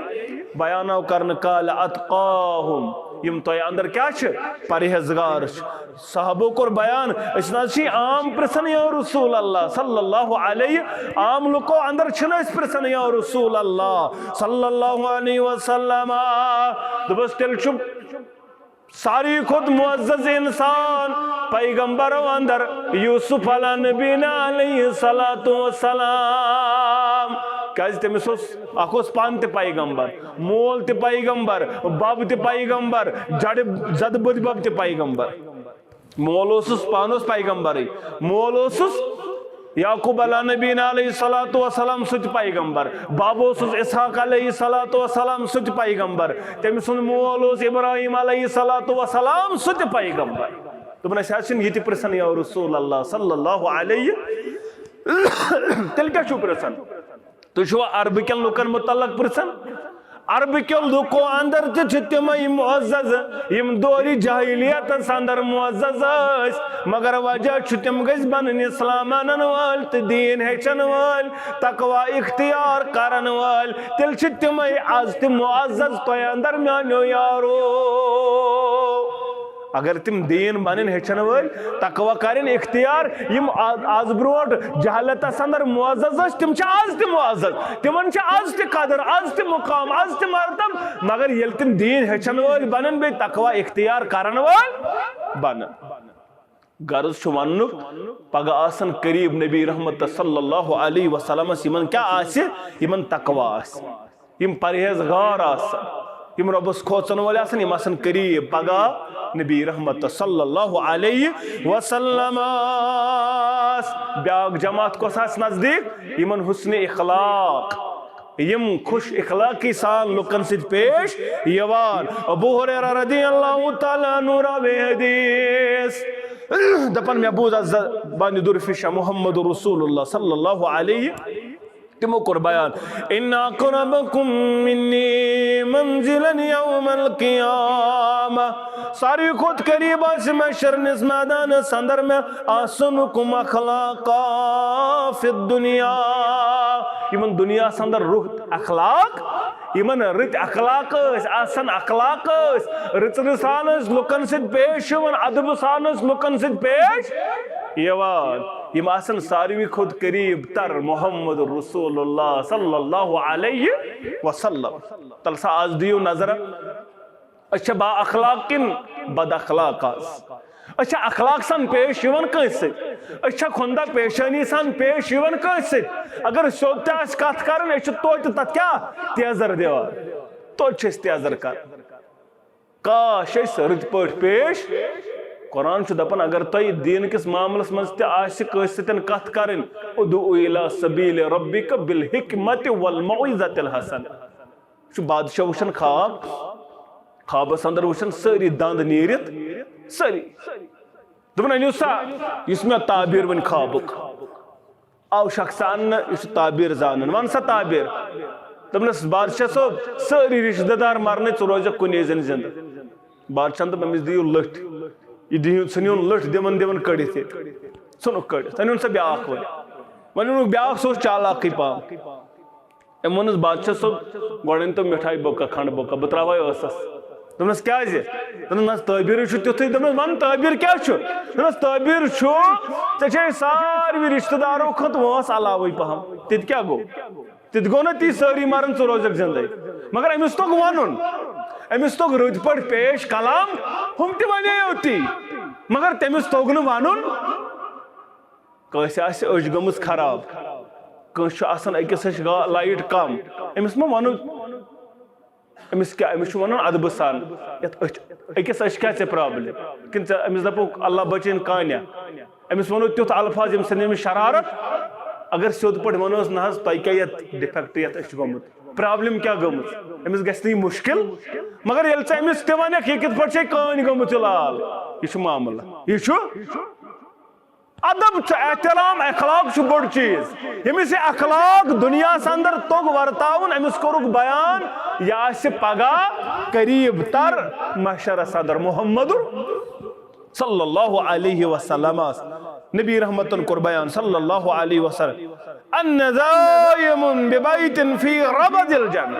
بیان آو کرنہٕ، قال اتقاہم، یِم تۄہہِ اندر کیٛاہ چھِ؟ پرہیزگار چھِ۔ صحابو کوٚر بیان، أسۍ نہ حظ چھِ عام پرژھان یا رسول اللہ صلی اللہ علیہ، عام لُکو اندر چھِنہٕ أسۍ پرژھان یا رسول اللہ صلی اللہ علیہ وسلم۔ دوٚپُس، تیٚلہِ چھُ ساروی کھۄتہٕ معزز انسان پیغمبرو اندر یوسف علیٰ نبینا علیہ الصلوۃ والسلام۔ کیازِ تٔمِس اوس، اکھ اوس پانہٕ تہِ پیغمبر، مول تہِ پیغمبر، بب تہِ پیغمبر، جڑِ زدٕ بٕڈۍ بب تہِ پیغمبر۔ مول اوسُس، پانہٕ اوس پیغمبرٕے، مول اوسُس یعقوب علیٰ نبینا علیہ الصلوۃ والسلام سُہ تہِ پیغمبر، بب اوسُس اسحاق علیہ الصلوۃ والسلام سُہ تہِ پیغمبر، تٔمۍ سُنٛد مول اوس ابراہیم علیہ الصلوۃ والسلام سُہ تہِ پیغمبر۔ دوٚپُن، أسۍ حظ چھِنہٕ یہِ تہِ پرژھان یا رسول اللہ صلی اللہ علیہ، تیٚلہِ کیٛاہ چھُو پرژھان؟ تُہۍ چھِوا عربہٕ کٮ۪ن لُکن مُتعلق پرژھان؟ عربہٕ کٮ۪و لُکو اندر تہِ چھِ تِمے معزز، یِم دورِ جاہلیتس اندر معزز ٲسۍ، مگر وجہ چھُ تِم گٔژھۍ بنٕنۍ اسلام انن وٲلۍ تہٕ دیٖن ہیٚچھن وٲلۍ، تقوی اختیار کرن وٲلۍ۔ تیٚلہِ چھِ تِمے از تہِ معزز تۄہہِ اندر، میانیو یارو۔ اگر تِم دیٖن بنٕنۍ ہیٚچھن وٲلۍ، تقوی کرن اختیار، یِم آ-، از برونٹھ جہالتس اندر معزز ٲسۍ، تِم چھِ از تہِ معزز، تِمن چھِ از تہِ قدر، از تہِ مقام، از تہِ مرتب، مگر ییٚلہِ تِم دیٖن ہیٚچھن وٲلۍ بنن، بیٚیہِ تقوی اختیار کرن وٲلۍ بنن۔ غرض چھُ وننُک، پگاہ آسن قریب نبی رحمت صلی اللہ علیہ وسلمس، یِمن کیٛاہ آسہِ؟ یِمن تقوی آسہِ۔ یِم پرہیزگار آسن، یِم رۄبس کھوژن وٲلۍ آسن، یِم آسن قریب پگاہ نبی رحمت صلی اللہ علیہ وسلمس۔ بیاکھ جماعت کۄس آسہِ نزدیٖک؟ یِمن حسن اخلاق، یِم خوش اخلاقی سان لُکن سۭتۍ پیش یِوان۔ ابو ہریرہ رضی اللہ تعالیٰ عنہ راوی حدیث، دپان، مےٚ بوٗز از زبانہِ درفشہ محمد رسول اللہ صلی اللہ علیہ، تِمو کوٚر بیان، "ان اقربکم منی منزلا یوم القیامہ"، ساروی کھۄتہٕ قریب آسہِ محشرنِس میدانس اندر مےٚ احسنکم اخلاقا فی الدنیا، یِمن دُنیاہس اندر رُت اخلاق، یِمن رٕتۍ اخلاق ٲسۍ، احسن اخلاق ٲسۍ، رٕژرٕ سان ٲسۍ لُکن سۭتۍ پیش یِوان، ادبہٕ سان ٲسۍ لُکن سۭتۍ پیش یِوان۔ یِم آسن ساروی کھۄتہٕ قریب تر محمد رسول اللہ صلی اللہ علیہ وسلم۔ تل سا، از دِیِو نظر، أسۍ چھا با اخلاق کِنہٕ بد اخلاق از؟ أسۍ چھا اخلاق سان پیش یِوان کٲنٛسہِ سۭتۍ؟ أسۍ چھا خۄندا پیشٲنی سان پیش یِوان کٲنٛسہِ سۭتۍ؟ اگر سیوٚد تہِ آسہِ کتھ کرٕنۍ، أسۍ چھِ توتہِ تتھ کیٛاہ تیزر دِوان؟ توتہِ چھِ أسۍ تیزر کران۔ کاش أسۍ رٕتۍ پٲٹھۍ پیش۔ قرآن چھُ دپان، اگر تۄہہِ دیٖن کِس معاملس منٛز تہِ آسہِ کٲنٛسہِ سۭتۍ کتھ کرٕنۍ، ادع الی سبیل ربک بالحکمت والموعظۃ الحسنہ۔ چھُ بادشاہ وٕچھان خواب، خوابس اندر وٕچھان سٲری دند نیٖرِتھ، سٲری۔ دوٚپُن، أنِو سا یُس مےٚ تعبیر وۄنۍ خوابُک۔ آو شخص اننہٕ، یہِ چھُ تعبیر زانان، وَن سا تعبیر۔ دوٚپنَس، بادشاہ صٲب، سٲری رشتہٕ دار مرنٕے، ژٕ روزکھ کُنے زٔنۍ زِندٕ۔ بادشاہن دوٚپ، أمِس دِیِو لٔٹھۍ، یہِ دِیِو، ژھٕنِوُن لٔٹھۍ، دِمن دِمن کٔڑِتھ ییٚتہِ۔ ژھُنُکھ کٔڑِتھ، أنِوُن سا بیٛاکھ وۄنۍ۔ وۄنۍ اوٚنُکھ بیٛاکھ، سُہ اوس چالاکٕے پہم۔ أمۍ ووٚنُس، بادشاہ صٲب، گۄڈٕ أنۍ تو مِٹھایہِ بۄکہ، کھنٛڈٕ بۄکہ، بہٕ ترٛاوَے ٲسَس۔ دوٚپنَس، کیٛازِ؟ دوٚپنَس، نہ حظ، تعبیٖرٕے چھُ تیُتھُے۔ دوٚپنَس، وَن، تعبیٖر کیٛاہ چھُ؟ دوٚپنَس، تعبیٖر چھُ، ژےٚ چھے سارِوٕے رِشتہٕ دارو کھۄتہٕ وٲنٛس علاوٕے پَہَم۔ تہِ تہِ کیٛاہ گوٚو؟ تہِ تہِ گوٚو نہ تی، سٲری مَرَن، ژٕ روزَکھ زِندَے۔ مگر أمِس توٚگ وَنُن، أمِس توٚگ رٕتۍ پٲٹھۍ پیش کلام، ہُم تہِ وَنے یوتی، مگر تٔمِس توٚگ نہٕ وَنُن۔ کٲنٛسہِ آسہِ أچھ گٔمٕژ خراب، کٲنٛسہِ چھُ آسان أکِس أچھ گا-، لایٹ کم، أمِس ما وَنو؟ أمِس کیٛاہ؟ أمِس چھُ وَنُن اَدبہٕ سان، یَتھ أچھ، أکِس أچھ کیٛاہ ژےٚ پرابلم؟ کِنہٕ ژےٚ أمِس دَپو، اللہ بَچٲیِن کانیہ؟ أمِس وَنو تیُتھ الفاظ، ییٚمہِ سۭتۍ أمِس شرارت، اگر سیوٚد پٲٹھۍ وَنوس، نہ حظ، تۄہہِ کیٛاہ یَتھ ڈِفیکٹ یَتھ أچھ گوٚمُت؟ پرابلم کیٛاہ گٔمٕژ؟ أمِس گژھِ نہٕ یہِ مُشکِل، مگر ییٚلہِ ژٕ أمِس تہِ وَنَکھ، یہِ کِتھ پٲٹھۍ چھے کٲنۍ گٔمٕژ یہِ لال؟ یہِ چھُ معاملہٕ، یہِ چھُ ادب چھُ، احترام، اخلاق چھُ بوٚڑ چیٖز۔ ییٚمِس یہِ اخلاق دُنیاہَس اندر توٚگ ورتاوُن، أمِس کوٚرُکھ بیان، یہِ آسہِ پگاہ قریب تر محشرَس اندر۔ محمد صلی اللہ علیہ وسلم آس نبی رحمتن کوٚر بیان صلی اللہ علیہ وسلم، "النظائم ببیت فی ربد الجنہ"۔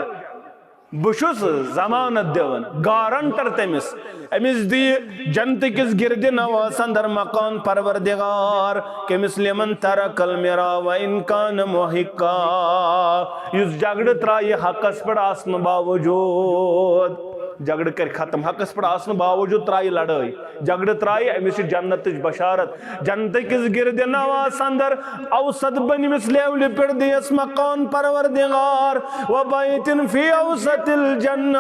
بہٕ چھُس ضمانت دِوان، گارنٹر تٔمِس، أمِس دِیہِ جنتہٕ کِس گِردِ نواہَس اندر مکان پروردگار، کٔمِس؟ "لمن ترک المرا و ان کان محقا"، یُس جھگڑٕ ترٛایہِ حقس پٮ۪ٹھ آسنہٕ باوجوٗد، جھگڑٕ کرِ ختم حقس پٮ۪ٹھ آسنہٕ باوجوٗد، ترٛایہِ لڑٲے۔ جھگڑٕ ترٛایہِ، أمِس چھِ جنتٕچ بشارت۔ جنتہٕ کِس گِردِ نواہَس اندر اوسط بٔنمِس لیولہِ پٮ۪ٹھ دِیَس مکان پروردگار، "و بیت فی اوسط الجنہ"۔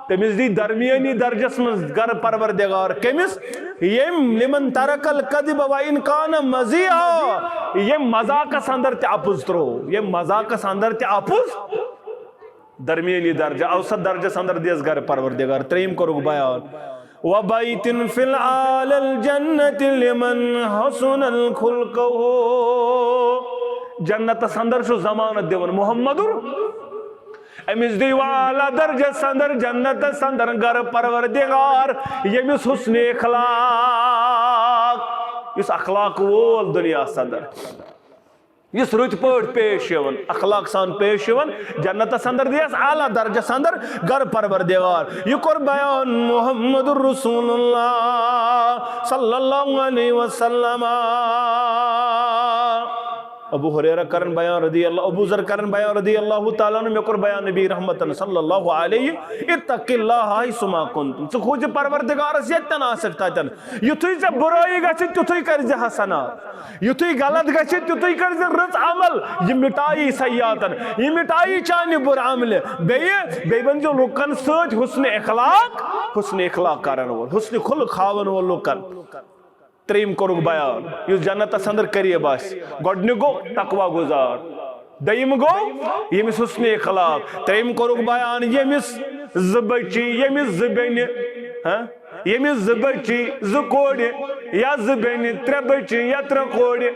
تٔمِس دی درمیٲنی درجس منٛز گر پروردگار۔ کٔمِس؟ ییٚمۍ لمن ترک الکذب و ان کان مزیحا، ییٚمۍ مذاقس اندر تہِ اپُز ترٛوو، ییٚمۍ مذاقس اندر تہِ اپُز۔ درمیٲنی درجہ، اوسط درجس اندر دیس گر پروردگار۔ ترٛیٚیِم کوٚرُکھ بیان، وبیت فی الاعلی الجنت لمن حسن الخلق۔ جنتس اندر چھُ ضمانت دِوان محمد، أمِس دِیِو اعلیٰ درجس اندر جنتس اندر گر پروردگار، ییٚمِس حسن اخلاق، یُس اخلاق وول دُنیاہس اندر، یُس رٕتۍ پٲٹھۍ پیش یِوان، اخلاق سان پیش یِوان، جنتس اندر دِیَس اعلیٰ درجس اندر گر پروردگار۔ یہِ کوٚر بیان محمد رسول اللہ صلی اللہ علیہ وسلم۔ ابو ہریرہ کرن بیان رضی اللہ، ابو ذر کرن بیان رضی اللہ تعالیٰ عنہ، مےٚ کوٚر بیان نبی رحمتن صلی اللہ علیہ، اتق اللہ حیثما کنتم، ژٕ کھوژ پروردگارس ییٚتٮ۪ن آسکھ تتٮ۪ن، یُتھُے ژےٚ بُرٲیی گژھِ تیُتھُے کٔرۍ زِ حسنات، یُتھُے غلط گژھِ تیُتھُے کٔرۍ زِ رٕژ عمل، یہِ مٹایی سیئاتن، یہِ مٹایی چانہِ بُرٕ عملہِ، بیٚیہِ، بیٚیہِ بنزِ لُکن سۭتۍ حسن اخلاق، حسن اخلاق کرن وول، حسن خلق ہاون وول لُکن۔ ترٛیٚیِم کوٚرُکھ بیان، یُس جنتس اندر قریب آسہِ۔ گۄڈٕنیُک گوٚو تقوی گُزار، دوٚیِم گوٚو ییٚمِس حسن اخلاق، ترٛیٚیِم کوٚرُکھ بیان ییٚمِس زٕ بچی، ییٚمِس زٕ بیٚنہِ، ہاں، ییٚمِس زٕ بچی، زٕ کورِ یا زٕ بیٚنہِ، ترٛےٚ بچی یا ترٛےٚ کورِ۔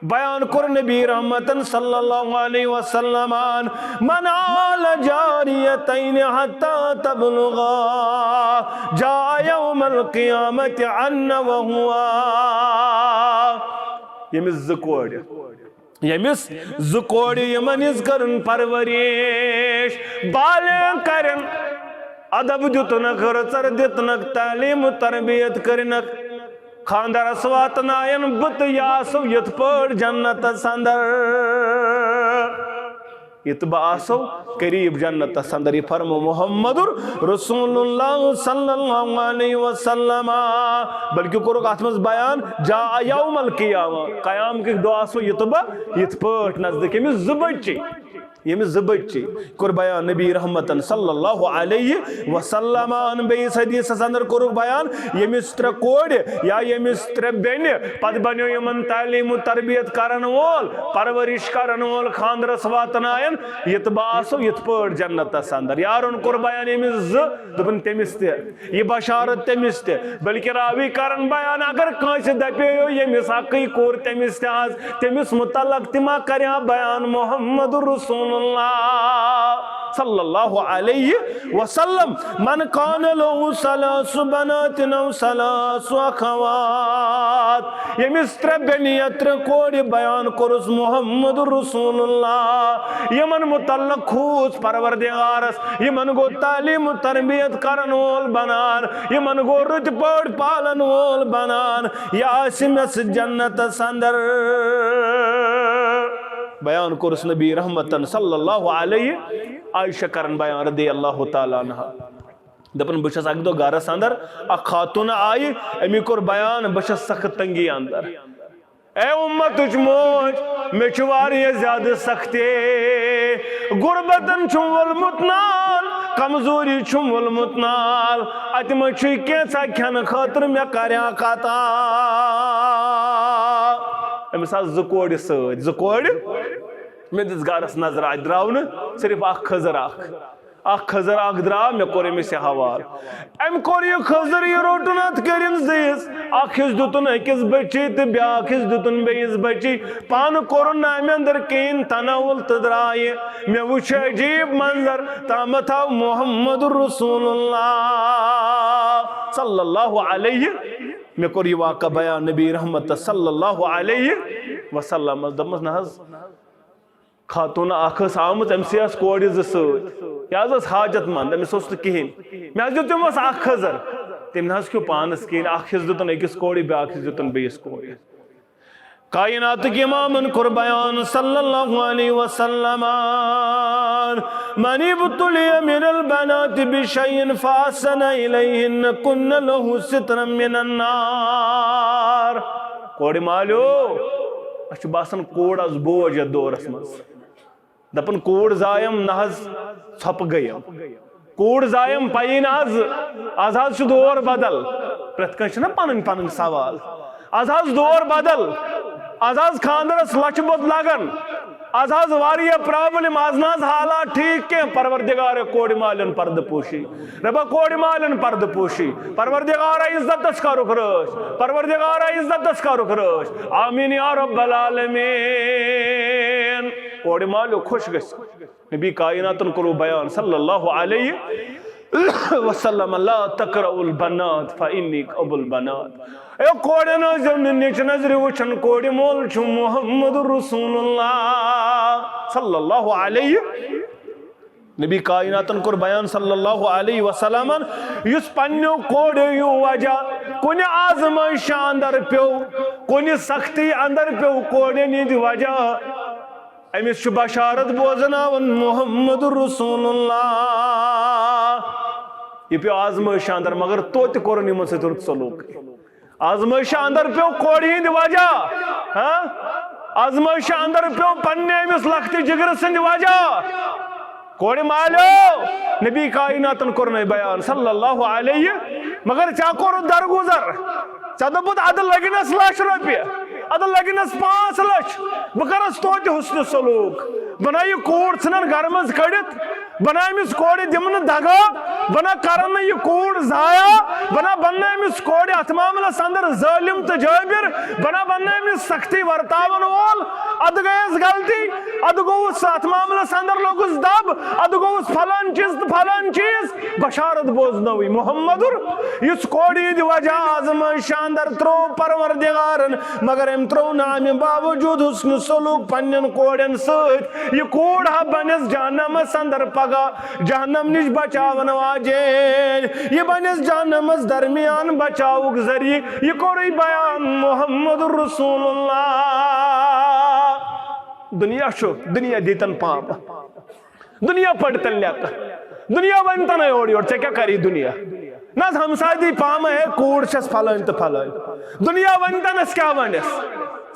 بیان کوٚر نبی رحمتن صلی اللہ علیہ وسلمن، من عال جاریتین حتی تبلغا جاء یوم القیامت عن و ہوا۔ ییٚمِس زٕ کورِ، ییٚمِس زٕ کورِ، یِمن ہٕنٛز کٔرٕن پرورش، بالغ کرن، ادب دیُتنکھ، رٕژر دِتنکھ، تعلیم و تربیت کٔرنکھ، خاندرس واتناین بہٕ تہٕ یہِ آسو یِتھ پٲٹھۍ جنتس اندر۔ یہِ تہٕ بہٕ آسو قریب جنتس اندر، یہِ فرمو محمد رسول اللہ صلی اللہ علیہ وسلم۔ بلکہ کوٚرُکھ اتھ منٛز بیان، جاء یوم القیامہ، قیامکہِ دۄہ آسو یہِ تہٕ بہٕ یِتھ پٲٹھۍ نزدیٖک، ییٚمِس زٕ بچی، ییٚمِس زٕ بچی۔ کوٚر بیان نبی رحمتن صلی اللہ علیہ وسلمن۔ بیٚیِس حدیثس اندر کوٚرُکھ بیان، ییٚمِس ترٛےٚ کورِ یا ییٚمِس ترٛےٚ بیٚنہِ، پتہٕ بنیو یِمن تعلیم و تربیت کرن وول، پرورش کرن وول، خاندرس واتناین، یہِ تہٕ بہٕ آسو یِتھ پٲٹھۍ جنتس اندر۔ یارن کوٚر بیان ییٚمِس زٕ، دوٚپُن تٔمِس تہِ۔ یہِ بشارت تٔمِس تہِ، بلکہ راوی کرن بیان، اگر کٲنٛسہِ دپیو ییٚمِس حقٕے کوٚر تٔمِس تہِ آز، تٔمِس متعلق تہِ ما کرِ ہا بیان محمد رسول اللہ صلی اللہ علیہ وسلم، من کان لہ ثلاث بنات او ثلاث اخوات، ییٚمِس ترٛےٚ بیٚنہِ یا ترٛےٚ کورِ، بیان کوٚرُس محمد رسول اللہ، یِمن متعلق کھوٗژ پروردگارس، یِمن گوٚو تعلیم و تربیت کرن وول بنان، یِمن گوٚو رٕتۍ پٲٹھۍ پالن وول بنان، یہِ آسہِ مےٚ سۭتۍ جنتس اندر۔ بیان کوٚرُس نبی رحمتن صلی اللہ علیہ، عائشہ کرن بیان رضی اللہ تعالیٰ عنہا۔ دپان، بہٕ چھس اکہِ دۄہ گرس اندر، اکھ خاتون آیہِ، أمی کوٚر بیان، بہٕ چھس سخت تنگی اندر۔ اے امتٕچ موج، مےٚ چھُ واریاہ زیادٕ سختی، غربتن چھُم وولمُت نال، کمزوری چھُم وولمُت نال، اتہِ منٛز چھُے کینٛژھا کھٮ۪نہٕ خٲطرٕ مےٚ کریاکھ عطا۔ أمِس آسہٕ زٕ کورِ سۭتۍ، زٕ کورِ۔ مےٚ دِژ گرس نظر، اتہِ درٛاو نہٕ صرف اکھ کھٔزٕر اکھ۔ اکھ کھٔزٕر اکھ درٛاو، مےٚ کوٚر أمِس یہِ حوالہٕ۔ أمۍ کوٚر یہِ کھٔزٕر، یہِ روٚٹُن اتھ کٔرِن زٕ حصہٕ۔ اکھ حصہٕ دیُتُن أکِس بچی تہٕ بیٛاکھ حصہٕ دیُتُن بیٚیِس بچی۔ پانہٕ کوٚرُن نہٕ اَمہِ اندر کِہیٖنۍ تناوُل تہٕ درٛاو یہِ۔ مےٚ وُچھ عجیٖب منظر، تامتھ آو محمد رسول اللہ صلی اللہ علیہ۔ مےٚ کوٚر یہِ واقعہ بیان نبی رحمت صلی اللہ علیہ وسلم۔ دوٚپمَس، نہ حظ، خاتون اکھ ٲس آمٕژ، أمۍ سٕے آسہٕ کورِ زٕ سۭتۍ۔ یہِ حظ ٲس حاجت مند، أمِس اوس نہٕ کِہیٖنۍ۔ مےٚ حظ دیُت تٔمِس اکھ کھٔزٕر۔ تٔمۍ نہ حظ کھیوٚو پانس کِہیٖنۍ۔ اکھ حصہٕ دیُتُن أکِس کورِ، بیٛاکھ حصہٕ دیُتُن بیٚیِس کورِ۔ کائناتٕکۍ امامن کوٚر بیان صلی اللہ علیہ وسلم، من ابتلی من البنات بشیء فاحسن الیہن کن لہ سترا من النار۔ کورِ مالیو، اَسہِ چھُ باسان کوٗر آز بوج یَتھ دورَس منٛز۔ دَپان کوٗر زایم نہ حظ، ژھۄپہٕ گٔیم۔ کوٗر زایم پَیی نہٕ آز، آز حظ چھُ دور بدل۔ پرٛٮ۪تھ کٲنٛسہِ چھُنہ پنٕنۍ پنٕنۍ سوال۔ آز حظ دور بدل، آز حظ خانٛدرس لچھِ بوٚد لگان، آز حظ واریاہ problem، آز نہ حظ حالات ٹھیٖک کینٛہہ۔ پروردگار کورِ مالٮ۪ن پردٕ پوشی، رۄبا کورِ مالٮ۪ن پردٕ پوشی، پروردگار عزتس کرُکھ رٲچھ، پروردگار عزتس کرُکھ رٲچھ، آمین یا رب العالمین۔ کورِ مالیو خۄش گژھِ۔ نبی کائناتن کوٚرُو بیان صلی اللہ علیہ وسلم، لا تکرہوا البنات فانی ابو البنات۔ اے کورٮ۪ن ٲسۍزیو نہٕ نِچ نظرِ وٕچھان، کورِ مول چھُ محمد رسول اللہ صلی اللہ علیہ۔ نبی کائناتن کوٚر بیان صلی اللہ علیہ وسلمن، یُس پننیو کوریو وجہ کُنہِ آزمٲیشہِ اندر پیوٚو، کُنہِ سختی اندر پیوٚو کورٮ۪ن ہٕنٛدِ وجہ، أمِس چھُ بشارت بوزناوان محمد رسول اللہ۔ یہِ پیوٚو آزمٲیشہِ اندر، مگر توتہِ کوٚرُن یِمن سۭتۍ رُت سلوک۔ آزمٲیشہِ اندر پیوٚو کورِ ہٕنٛدِ وجہ، ہاں؟ آزمٲیشہِ اندر پیوٚو پننہِ أمِس لۄکٹہِ جگرٕ سٕنٛدِ وجہ۔ کورِ مالیو، نبی کائناتن کوٚرنَے بیان صلی اللہ علیہ، مگر ژےٚ کوٚرُتھ درگُزر، ژےٚ دوٚپُتھ، ادٕ لٔگنس لچھ رۄپیہِ، ادٕ لٔگنس پانٛژھ لچھ، بہٕ کرس توتہِ حسن سلوک، بہٕ نہ یہِ کوٗر ژھٕنن گرٕ منٛز کٔڑِتھ، بہٕ نہ أمِس کورِ دِمہٕ نہٕ دگا، بہٕ نہ کرن نہٕ یہِ کوٗر ضایع، بہٕ نہ بنہٕ نہٕ أمِس کورِ اتھ معاملس اندر ظٲلم تہٕ جٲبر، بہٕ نہ بنہٕ نہٕ أمِس سختی ورتاون وول۔ ادٕ گٔیس غلطی، ادٕ گوٚوُس اتھ معاملس اندر لوٚگُس دب، ادٕ گوٚوُس فلان چیٖز تہٕ فلان چیٖز۔ بشارت بوزنٲوٕے محمدُر، یُس کورِ ہٕنٛدِ وجہ آزمٲیشہِ اندر ترٛوو پروردگارن، مگر أمۍ ترٛوو نہٕ امہِ باوجود حسن سلوک پننٮ۪ن کورٮ۪ن سۭتۍ۔ یہِ کوٗر ہا بنٮ۪س جہنمس اندر پگاہ، جہنم نِش بچاون واجیٚنۍ، یہِ بنٮ۪س جہنمس درمیان بچاوُک ذریعہٕ۔ یہِ کوٚرُے بیان محمد رسول اللہ۔ دُنیا چھُ، دُنیا دیٖتن پامہٕ، دُنیا پٔرۍتن لیٚکہٕ، دُنیا ونتن اورٕ یورٕ، ژےٚ کیٛاہ کری دُنیا؟ نہ حظ، ہمساے دی پامہٕ، ہے، کوٗر چھس فلٲنۍ تہٕ فلٲنۍ۔ دُنیا ونتنس کیٛاہ ونٮ۪س؟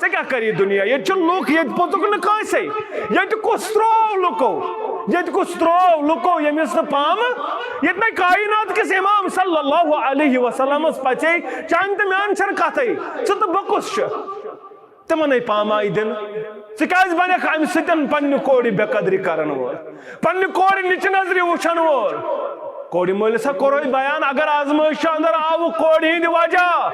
ژےٚ کیٛاہ کری دُنیا؟ ییٚتہِ چھُ لُکھ، ییٚتہِ پوٚتُکھ نہٕ کٲنٛسے۔ ییٚتہِ کُس ترٛوو لُکو؟ ییٚتہِ کُس ترٛوو لُکو، ییٚمِس نہٕ پامہٕ؟ ییٚتہِ نَے کائنات کِس امام صلی اللہ علیہ وسلمس پژے، چانہِ تہٕ میانہِ چھنہٕ کتھے۔ ژٕ تہٕ بہٕ کُس چھُ؟ تِمنے پاماے دِنہٕ۔ ژٕ کیٛازِ بنکھ امہِ سۭتۍ پننہِ کورِ بے قدری کرن وول، پننہِ کورِ نِچہِ نظرِ وٕچھن وول؟ کورِ مٲلِس ہا کوٚرُے بیان، اگر آزمٲیشہِ اندر آوُکھ کورِ ہٕنٛدِ وجہ،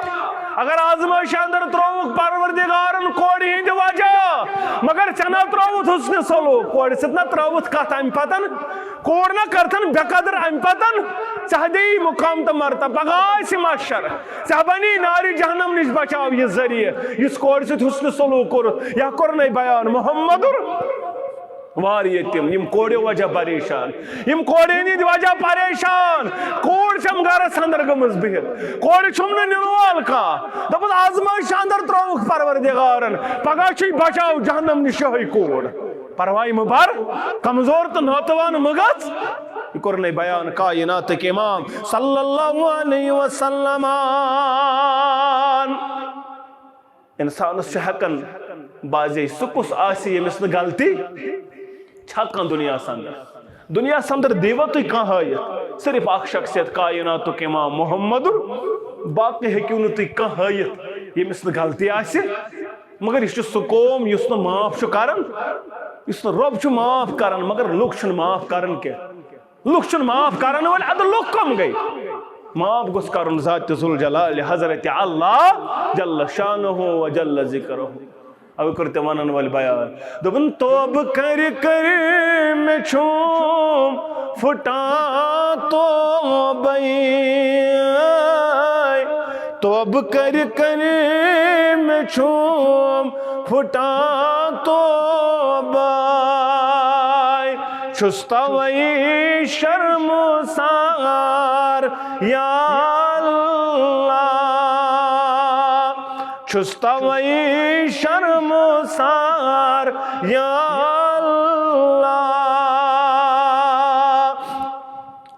اگر آزمٲیشہِ اندر ترٛووُکھ پروردگارن کورِ ہٕنٛدِ وجہ، مگر ژےٚ نہ ترٛووُتھ حسنِ سلوک، کورِ سۭتۍ نہ ترٛٲوٕتھ کتھ امہِ پتن، کوٗر نہ کٔرتھن بے قدر امہِ پتن، ژےٚ ہا دِیی مقام تہٕ مرتبہ، پگاہ آسہِ محشر، ژےٚ ہا بنی نارِ جہنم نِش بچاو یہِ ذریعہٕ، یُس کورِ سۭتۍ حسنِ سلوک کوٚرُتھ۔ یا کوٚرنَے بیان محمدُر۔ واریاہ تِم، یِم کورِ وجہ پریشان، یِم کورِ ہٕنٛدِ وجہ پریشان، کوٗر چھم گرس اندر گٔمٕژ بِہِتھ، کورِ چھُم نہٕ نِنہٕ وول کانٛہہ۔ دوٚپُس، آزمٲیشہِ اندر ترٛووُکھ پروردگارن، پگاہ چھُے بچاو جہنم نِش یِہوٚے کوٗر۔ پرواے مہٕ بر، کمزور تہٕ ناتوان مہٕ گژھ۔ یہِ کوٚرنَے بیان کائناتٕکۍ امام صلی اللہ علیہ وسلمن۔ انسانس چھُ ہٮ۪کان بعضے سُہ کُس آسہِ ییٚمِس نہٕ غلطی چھا کانٛہہ دُنیاہس اندر؟ دُنیاہس اندر دیٖوا تُہۍ کانٛہہ ہٲیِتھ؟ صرف اکھ شخصیت کائناتُک امام محمدُر، باقٕے ہیٚکِو نہٕ تُہۍ کانٛہہ ہٲیِتھ ییٚمِس نہٕ غلطی آسہِ۔ مگر یہِ چھُ سُہ قوم یُس نہٕ معاف چھُ کران، یُس نہٕ رۄب چھُ معاف کران، مگر لُکھ چھِنہٕ معاف کران کینٛہہ۔ لُکھ چھِنہٕ معاف کرن وٲلۍ، ادٕ لُکھ کم گٔے؟ معاف گوٚژھ کرُن ذات ذوالجلال حضرت اللہ جل شانہ و جل ذکرہ۔ اوے کوٚر تٔمۍ ونن وٲلۍ بیان، دوٚپُن، توبہٕ کٔرِ کٔرِ مےٚ چھُم پھُٹان توبَے۔ توبہٕ کٔرِ کٔرِ مےٚ چھُم پھُٹان توبَے۔ چھُس توَے شرمہٕ سار یا اللہ۔ چھُس توَے شرمہٕ سار یا اللہ۔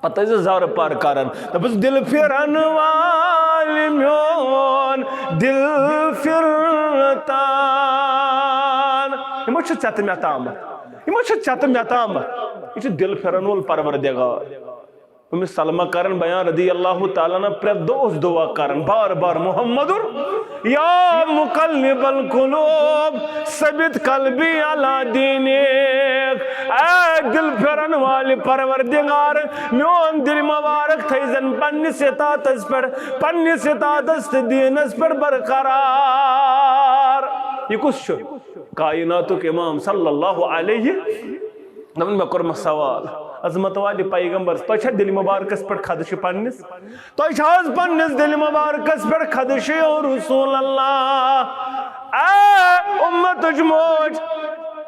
پتہٕ ٲسۍ زٕ زارٕ پار کران۔ دوٚپُس، دِل پھِرن والہِ میون دِل پھِرتان۔ یِمو چھُ ژےٚ تہٕ مےٚ تامَتھ۔ یِمو چھُ ژےٚ تہٕ مےٚ تامَتھ۔ یہِ چھُ دِل پھِرن وول پروردگار۔ أمِس سلمہ کران بیان رضی اللہ تعالیٰ عنہ، پرٛٮ۪تھ دۄہ اوس دعا کران بار بار، محمد، یا مقلب القلوب، ثبت قلبی علی دینک۔ اے دل پھرن والہِ پروردگار، میون دل مبارک تھٲیزن پننِس اطاعتس پٮ۪ٹھ، پننِس اطاعتس تہٕ دیٖنس پٮ۪ٹھ برقرار۔ یہِ کُس چھُ؟ کائناتُک امام صلی اللہ علیہ۔ دپان، مےٚ کوٚرمَس سوال، عظمت والہِ پیغمبر، تۄہہِ چھا دِلہِ مبارکس پٮ۪ٹھ خدشہِ پننِس؟ تۄہہِ چھا حظ پننِس دِلہِ مبارکس پٮ۪ٹھ خدشہِ، او رسول اللہ؟ اے امتٕچ موج،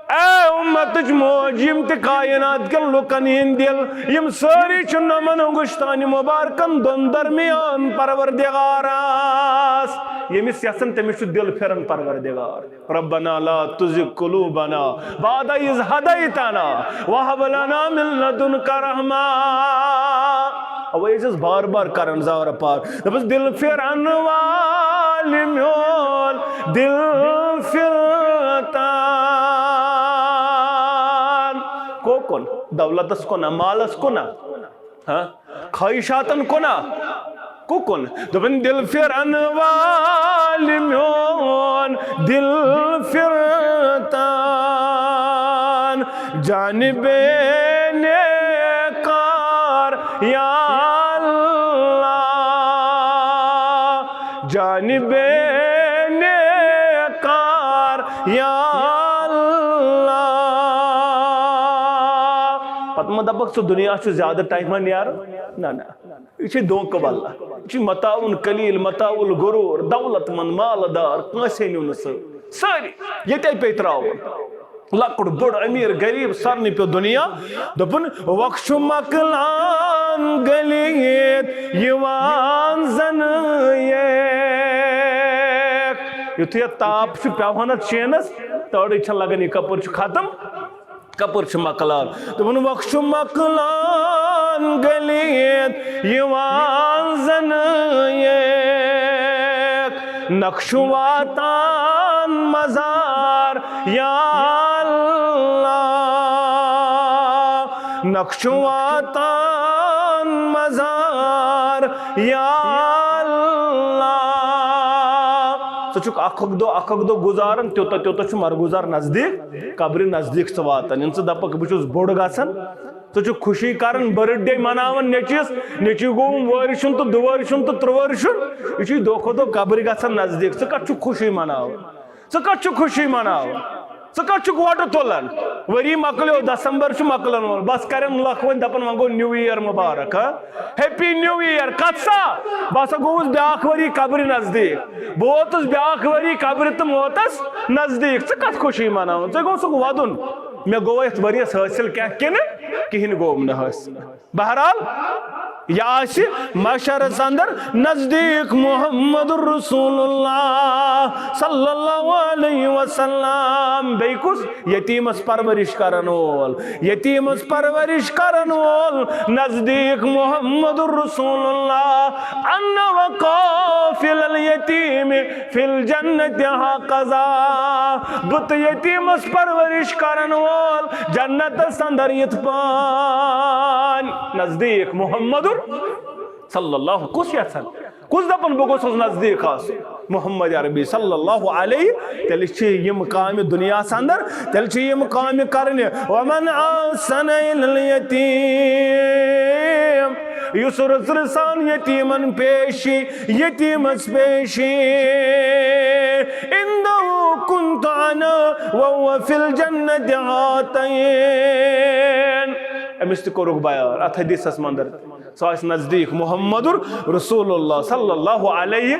اے امتٕچ موج، یِم تہِ کائنات کٮ۪ن لُکن ہٕنٛدۍ دِل، یِم سٲری چھِ نمن گُشتانہِ مبارکن دۄن درمیان پروردگارس۔ ییٚمِس یژھن تٔمِس چھُ دِل پھِران پروردگار۔ ربنا لا تزغ قلوبنا بعد اذ هديتنا وهب لنا من لدنك رحمة۔ اوے ٲسۍ أسۍ بار بار کران زارٕ پار، دپس، دل پھرن وال میون دل پھرتان۔ کو کُن؟ دولتس کُن ہا، مالس کُن ہا؟ ہاں؟ خواہشاتن کُن ہا؟ کو کُن؟ دوٚپُن، دل پھرن وال میون دل پھرتان، جانب نیکار یا اللہ، جانب نیکار یا اللہ۔ پتہٕ مہ دپکھ ژٕ دُنیا چھُ زیادٕ ٹایمہ نیران۔ نہ، نہ۔ یہِ چھِ دھوکہٕ واللہ۔ یہِ چھِ متاع قلیل، متاع الغرور، دولت مند، مالدار، کٲنٛسے نیوٗ نہٕ سۭتۍ۔ سٲری ییٚتے پیٚیہِ ترٛاوُن۔ لۄکُٹ بوٚڑ، أمیٖر غریٖب، سارنٕے پیوٚو دُنیا۔ دوٚپُن، وقت چھُ مۄکلان گٔلِتھ یِوان زَنہٕ ییٚتہِ۔ یُتھُے اَتھ تاپھ چھُ پٮ۪وان اَتھ شیٖنَس، تہٕ أڑٕے چھےٚ لَگان، یہِ کَپٲرۍ چھُ ختم؟ کپُر چھُ مۄکلان۔ دوٚپُن، وقت چھُ مۄکلان گٔلِتھ یِوان زَنہٕ ییٚتہِ۔ نقشہٕ واتان مزار یا اللہ، نقشہٕ واتان مزار یا اللہ۔ ژٕ چھُکھ اکھ اکھ دۄہ، اکھ اکھ دۄہ گُزاران، تیوٗتاہ تیوٗتاہ چھُ مرگُزار نزدیٖک، قبرِ نزدیٖک ژٕ واتان۔ ییٚلہِ ژٕ دپکھ، بہٕ چھُس بوٚڑ گژھان، ژٕ چھُکھ خوشی کران، birthday مناوان نیٚچوِس، نیٚچوٗ گوٚوُم وٲرِشُن تہٕ دُوٲرِشُن تہٕ ترٛوٲرِشُن۔ یہِ چھُے دۄہ کھۄتہٕ دۄہ قبرِ گژھان نزدیٖک۔ ژٕ کتھ چھُکھ خوشی مناوان؟ ژٕ کتھ چھُکھ خوشی مناوان؟ ژٕ کتھ چھُکھ وۄٹہٕ تُلان؟ ؤری مۄکلیو، دسمبر چھُ مۄکلن وول، بس کرن لُکھ وۄنۍ دپان، وۄنۍ گوٚو new year مبارک، ہا؟ Happy new year۔ کتھ سا؟ بہٕ ہسا گوٚوُس بیٛاکھ ؤری قبرِ نزدیٖک، بہٕ ووتُس بیٛاکھ ؤری قبرِ تہٕ موتس نزدیٖک۔ ژٕ کتھ خوشی مناوان؟ ژےٚ گوٚژھُکھ ودُن، مےٚ گوٚو یتھ ؤریس حٲصِل کینٛہہ کِنہٕ کِہیٖنۍ گوٚوُم نہٕ حٲصِل۔ بہرحال، یہِ آسہِ محشرس اندر نزدیٖک محمد رسول اللہ صلی اللہ علیہ وسلم۔ بیٚیہِ کُس؟ یتیٖمس پرورش کرن وول، یتیٖمس پرورش کرن وول نزدیٖک محمد رسول اللہ۔ انا وقافل الیتیم فی الجنت ہکذا۔ بہٕ تہٕ یتیٖمس پرورش کرن وول جنتس اندر یِتھ پٲنۍ نزدیٖک محمد صلی اللہ۔ کُس یژھان؟ کُس دپان بہٕ گوٚژھُس نزدیٖک آسُن؟ محمد عربی صلی اللہ علیہ۔ تیٚلہِ چھِ یِم کامہِ دُنیاہس اندر، تیٚلہِ چھِ یِم کامہِ کرنہِ۔ ومن احسن الی الیتیم، یُس رٕژ رٕژ سان یتیٖمن پیش یی، یتیٖمس پیش یی، عندہ کنت انا وہو فی الجنت ہاتین۔ أمِس تہِ کوٚرُکھ بیان اتھ حدیثس اندر۔ سُہ آسہِ نزدیٖک محمد رسول اللہ صلی اللہ علیہ،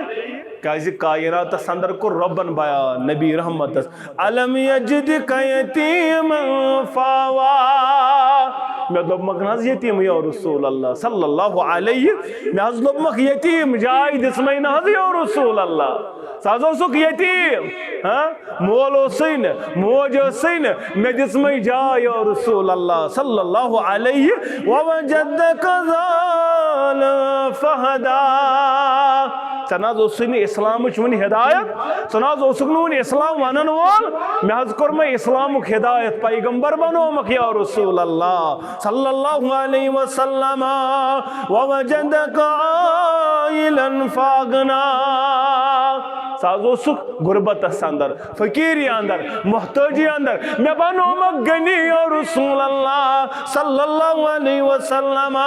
کیازِ کائناتس اندر کوٚر رۄبن بیان نبی رحمتس، الم یجدک یتیما فآویٰ۔ مےٚ دوٚپمَکھ نہ حظ یتیٖم یا رسول اللہ صلی اللہ علیہ، مےٚ حظ دوٚپمَکھ یتیٖم جاے دِژمَے نہ حظ یا رسول اللہ۔ سُہ حظ اوسُکھ یتیٖم، ہاں؟ مول اوسُے نہٕ، موج ٲسٕے نہٕ، مےٚ دِژمَے جاے یا رسول اللہ صلی اللہ علیہ۔ ووجدک ضالا فہدیٰ۔ ژےٚ نہ حظ اوسُے نہٕ اسلامٕچ وُنہِ ہدایت، ژٕ نہ حظ اوسُکھ نہٕ وُنہِ اسلام ونان وول، مےٚ حظ کوٚر مےٚ اسلامُک ہدایت، پیغمبر بنومکھ یا رسول اللہ صلی اللہ علیہ وسلم۔ ووجدک عائلا فاغنا۔ ژٕ حظ اوسُکھ غربتس اندر، فقیری اندر، محتاجی اندر، مےٚ بنومکھ غنی یا رسول اللہ صلی اللہ علیہ وسلم۔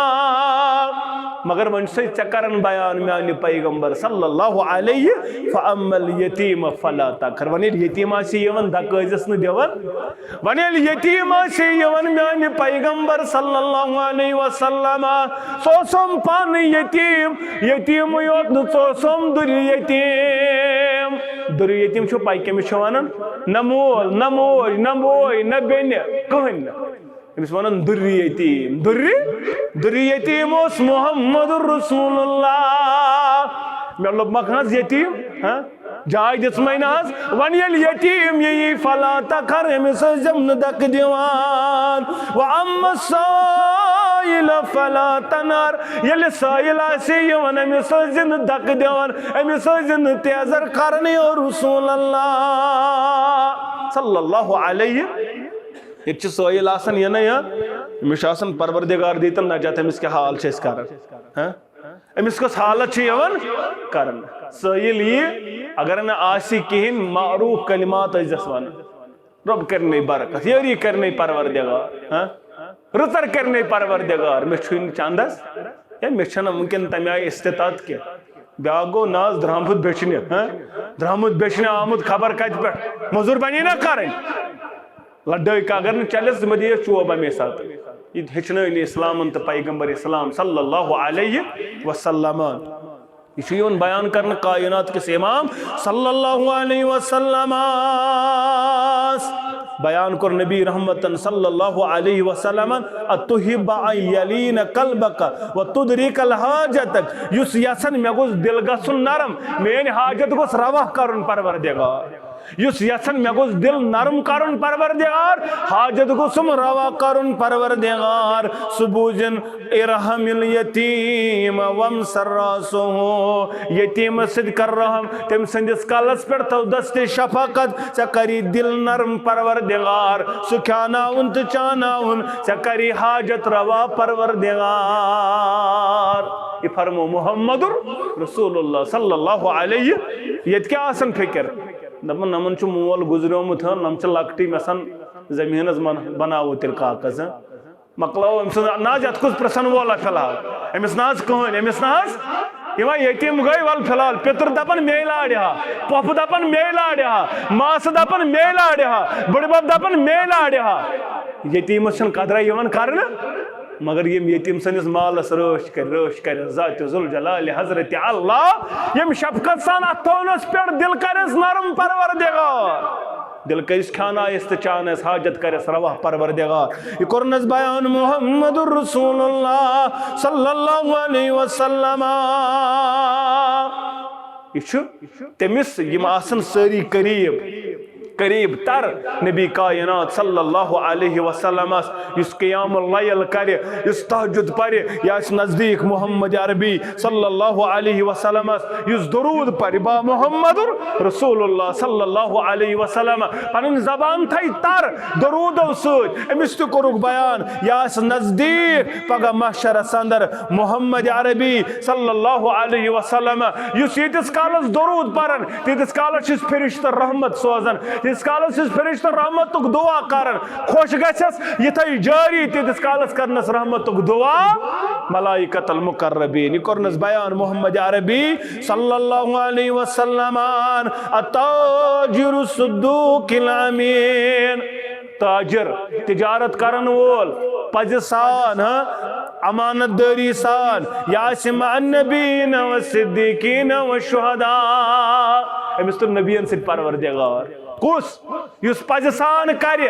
مگر وۄنۍ چھُسے ژےٚ کران بیان میانہِ پیغمبر صلی اللہ علیہ، فاما الیتیم فلا تقہر۔ وۄنۍ ییٚلہِ یتیٖم آسہِ یِوان دکٲزِس نہٕ دِوان، وۄنۍ ییٚلہِ یتیٖم آسہِ یِوان میانہِ پیغمبر صلی اللہ علیہ وسلم، سُہ اوسُم پانہٕ یتیٖم، یتیٖمٕے یوت نہٕ، ژٕ اوسُم دُرِ یتیٖم۔ دُرِ یتیٖم چھُ پَے کٔمِس چھِ وَنان؟ نہ مول، نہ موج، نہ بوے، نہ بیٚنہِ، کٕہٕنۍ نہٕ۔ أمِس وَنان دُرِ یتیٖم۔ دُرِ، دُرِ یتیٖم اوس محمد رسول اللہ۔ مےٚ لوٚب مَکھ حظ یتیٖم، ہاں؟ جاے دِژمَے نہٕ حظ۔ وۄنۍ ییٚلہِ یتیٖم یی فلا تقہر، أمِس ٲسۍ زٮ۪م نہٕ دَکہٕ دِوان۔ و اما السائل فلا تنہر، ییٚلہِ سٲیِل آسہِ یِوان، أمِس ٲسۍ زِ نہٕ دَکہٕ دِوان، أمِس ٲسۍ زِ نہٕ تیزر کران، یا رسول اللہ صلی اللہ علیہ۔ ییٚتہِ چھِ سٲیِل آسان یِنَے، ہاں؟ أمِس چھُ آسان پروردگار دیٖتن نجات، أمِس کیٛاہ حال چھِ أسۍ کران؟ ہاں؟ أمِس کۄس حالت چھِ یِوان کرنہٕ؟ سٲیِل یی، اگر نہٕ آسہِ کِہیٖنۍ، معروف کلمات ٲسۍزٮ۪س وَنان۔ رۄب کَرِ نَے برکت، یٲری کَرِ نَے پروردگار، ہاں؟ رٕژر کَرِ نَے پروردگار۔ مےٚ چھُے نہٕ چندس، ہے، مےٚ چھَنہٕ وٕنکٮ۪ن تَمہِ آیہِ استطاعت کینٛہہ۔ بیٛاکھ گوٚو نہ حظ درٛامُت بیچھنہِ، ہاں؟ درٛامُت بیچھنہِ آمُت خبر کَتہِ پٮ۪ٹھ، مٔزوٗرۍ بَنی نہ کَرٕنۍ۔ لڑٲے کا اگر نہٕ چلٮ۪س، ژٕ مہ دِیَس چوب اَمے ساتہٕ۔ یہِ تہِ ہیٚچھنٲے نہٕ اِسلامَن تہٕ پیغمبر اسلام صلی اللہ علیہ وسلم۔ یہِ چھُ یِوان بیان کرنہٕ کائنات کِس امام صلی اللہ علیہ وسلم۔ بیان کوٚر نبی رحمتن صلی اللہ علیہ وسلم، اتحب ان یلین قلبک و تدرک الحاجتک۔ یُس یژھن مےٚ گوٚژھ دل گژھُن نرم، میٲنۍ حاجت گوٚژھ روا کرُن پروردگار۔ یُس یژھن مےٚ گوٚژھ دل نرم کرُن پروردگار، حاجت گوٚژھُم روا کرُن پروردگار، سُہ بوٗزِن ارحم الیتیم وامسح راسہ۔ یتیمس سۭتۍ کر رحم، تٔمۍ سٕنٛدِس کلس پٮ۪ٹھ تھٲو دستِ شفقت، ژےٚ کری دل نرم پروردگار، سُہ کھیاناوُن تہٕ چاناوُن، ژےٚ کری حاجت روا پروردگار۔ یہِ فرمو محمد رسول اللہ صلی اللہ علیہ۔ ییٚتہِ کیٛاہ آسان فکر؟ دپان، نمن چھُ مول گُزریومُت، ہن، نم چھِ لۄکٹی، مےٚ سان زٔمیٖنس من-، بناوو تیٚلہِ کاغذ، ہن؟ مۄکلاوو أمۍ سٕنٛز، نہ حظ، یتھ کُس پرٛژھن وول فی الحال؟ أمِس نہ حظ کٕہٕنۍ، أمِس نہ حظ، یِوان یتیٖم گٔے، ول فی الحال، پیٚتٕر دپان مے لاڑِ ہا، پۄپھٕ دپان مے لاڑِ ہا، ماسہٕ دپان مے لاڑِ ہا، بٕڈبب دپان مے لاڑِ ہا۔ یتیٖمس چھَنہٕ قدرے یِوان کرنہٕ۔ مگر یِم یتیٖم سٕنٛدِس مالس رٲچھ کرِ، رٲچھ کرِ ذات ذوالجلال حضرت اللہ، یِم شفقت سان اتھ تھونس پٮ۪ٹھ دل کرٮ۪س نرم پروردگار، دل کرٮ۪س کھیانایس تہٕ چانس، حاجت کرٮ۪س روا پروردگار۔ یہِ کوٚرنس بیان محمد رسول اللہ صلی اللہ علیہ وسلم۔ یہِ چھُ تٔمِس، یِم آسن سٲری قریب، قریب تر نبی کائنات صلی اللہ علیہ وسلمس، یُس قیام اللیل کرِ، یُس تہجد پرِ، یہِ آسہِ نزدیٖک محمد عربی صلی اللہ علیہ وسلمس، یُس درود پرِ، با محمد رسول اللہ صلی اللہ علیہ وسلم، پنٕنۍ زبان تھایہِ تر درودو سۭتۍ، أمِس تہِ کوٚرُکھ بیان، یہِ آسہِ نزدیٖک پگاہ محشرس اندر محمد عربی صلی اللہ علیہ وسلم، یُس ییٖتِس کالس درود پران، تیٖتِس کالس چھِس فرشتہٕ رحمت سوزان، تیٖتِس کالس چھِس فرشتہٕ رحمتُک دعا کران، خۄش گژھٮ۪س، یہِ تھٲیِو جٲری، تیٖتِس کالس کرنس رحمتُک دعا ملائکۃ المقربین۔ یہِ کوٚرنس بیان محمد عربی صلی اللہ علیہ وسلم۔ التاجر الصدوق الامین۔ تاجر، تجارت کرن وول، پزِ سان، ہاں، امانت دٲری سان، یہِ آسہِ مع النبیین و صدیقین و شہداء۔ أمِس تُل نبیَن سۭتۍ پروردگار۔ کُس؟ یُس پزِ سان کرِ،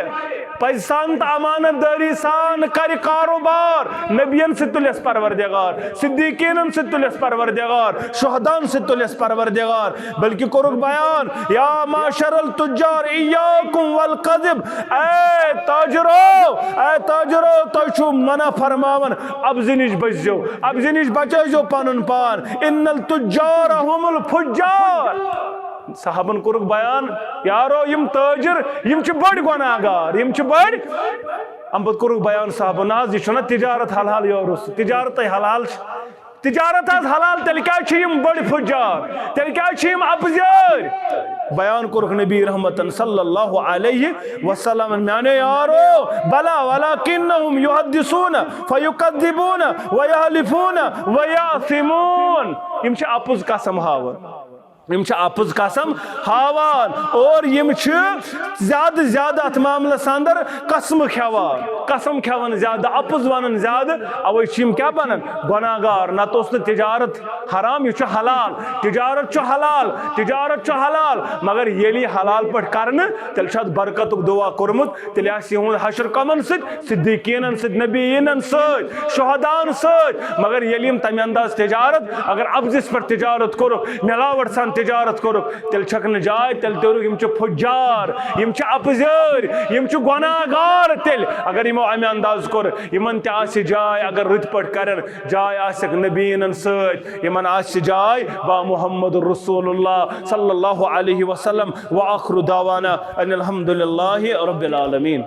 پزِ سان تہٕ امانت دٲری سان کرِ کاروبار۔ نبین سۭتۍ تُلٮ۪س پروردگار، صدیقینن سۭتۍ تُلٮ۪س پروردگار، شہدان سۭتۍ تُلٮ۪س پروردگار۔ بلکہِ کوٚرُکھ بیان، یا معاشر التجار ایاکم والکذب، اے تاجرو، اے تاجرو، تۄہہِ چھُو منع فرماوان، اپزِ نِش بٔچزیو، اپزِ نِش بچٲیزیو پنُن پان۔ ان التجار هم الفجار۔ صحابن کوٚرُکھ بیان، یارو، یِم تٲجر، یِم چھِ بٔڑۍ گۄناہ گار، یِم چھِ بٔڑۍ۔ اَمہِ پتہٕ کوٚرُکھ بیان صحابن، نہ حظ، یہِ چھُنہ تجارت حلال، یورُس تجارتٕے حلال چھِ۔ تجارت حظ حلال، تیٚلہِ کیٛازِ چھِ یِم بٔڑۍ فجار؟ تیٚلہِ کیٛازِ چھِ یِم اپزٲرۍ؟ بیان کوٚرُکھ نبی رحمتن صلی اللہ علیہ وسلم، میانیو یارو، بلا ولکنہم یحدثون فیکذبون ویحلفون ویاثمون۔ یِم چھِ اپُز قسم ہاوان۔ یِم چھِ اپُز قسم ہاوان اور یِم چھِ زیادٕ زیادٕ اتھ معاملس اندر قسمہٕ کھٮ۪وان، قسم کھٮ۪وان زیادٕ، اپُز ونان زیادٕ، اوے چھِ یِم کیٛاہ بنان؟ گۄناہ گار۔ نتہٕ اوس نہٕ تجارت حرام، یہِ چھُ حلال۔ تجارت چھُ حلال، تجارت چھُ حلال، مگر ییٚلہِ یہِ حلال پٲٹھۍ کرنہٕ، تیٚلہِ چھُ اتھ برکتُک دعا کوٚرمُت، تیٚلہِ آسہِ یِہُنٛد حشر کمن سۭتۍ؟ صدیقینن سۭتۍ، نبیینن سۭتۍ، شہداہن سۭتۍ۔ مگر ییٚلہِ یِم تمہِ انداز تجارت، اگر اپزِس پٮ۪ٹھ تجارت کوٚرُکھ، ملاوٹ سان تجارت کوٚرُکھ، تیٚلہِ چھکھ نہٕ جاے، تیٚلہِ توٚرُکھ، یِم چھِ فجار، یِم چھِ اپزٲرۍ، یِم چھِ گۄناہ گار۔ تیٚلہِ اگر یِمو امہِ انداز کوٚر، یِمن تہِ آسہِ جاے، اگر رٕتۍ پٲٹھۍ کرن، جاے آسٮ۪کھ نبیینن سۭتۍ، یِمن آسہِ جاے با محمد رسول اللہ صلی اللہ علیہ وسلم۔ وآخر دعوانا ان الحمد للہ رب العالمین۔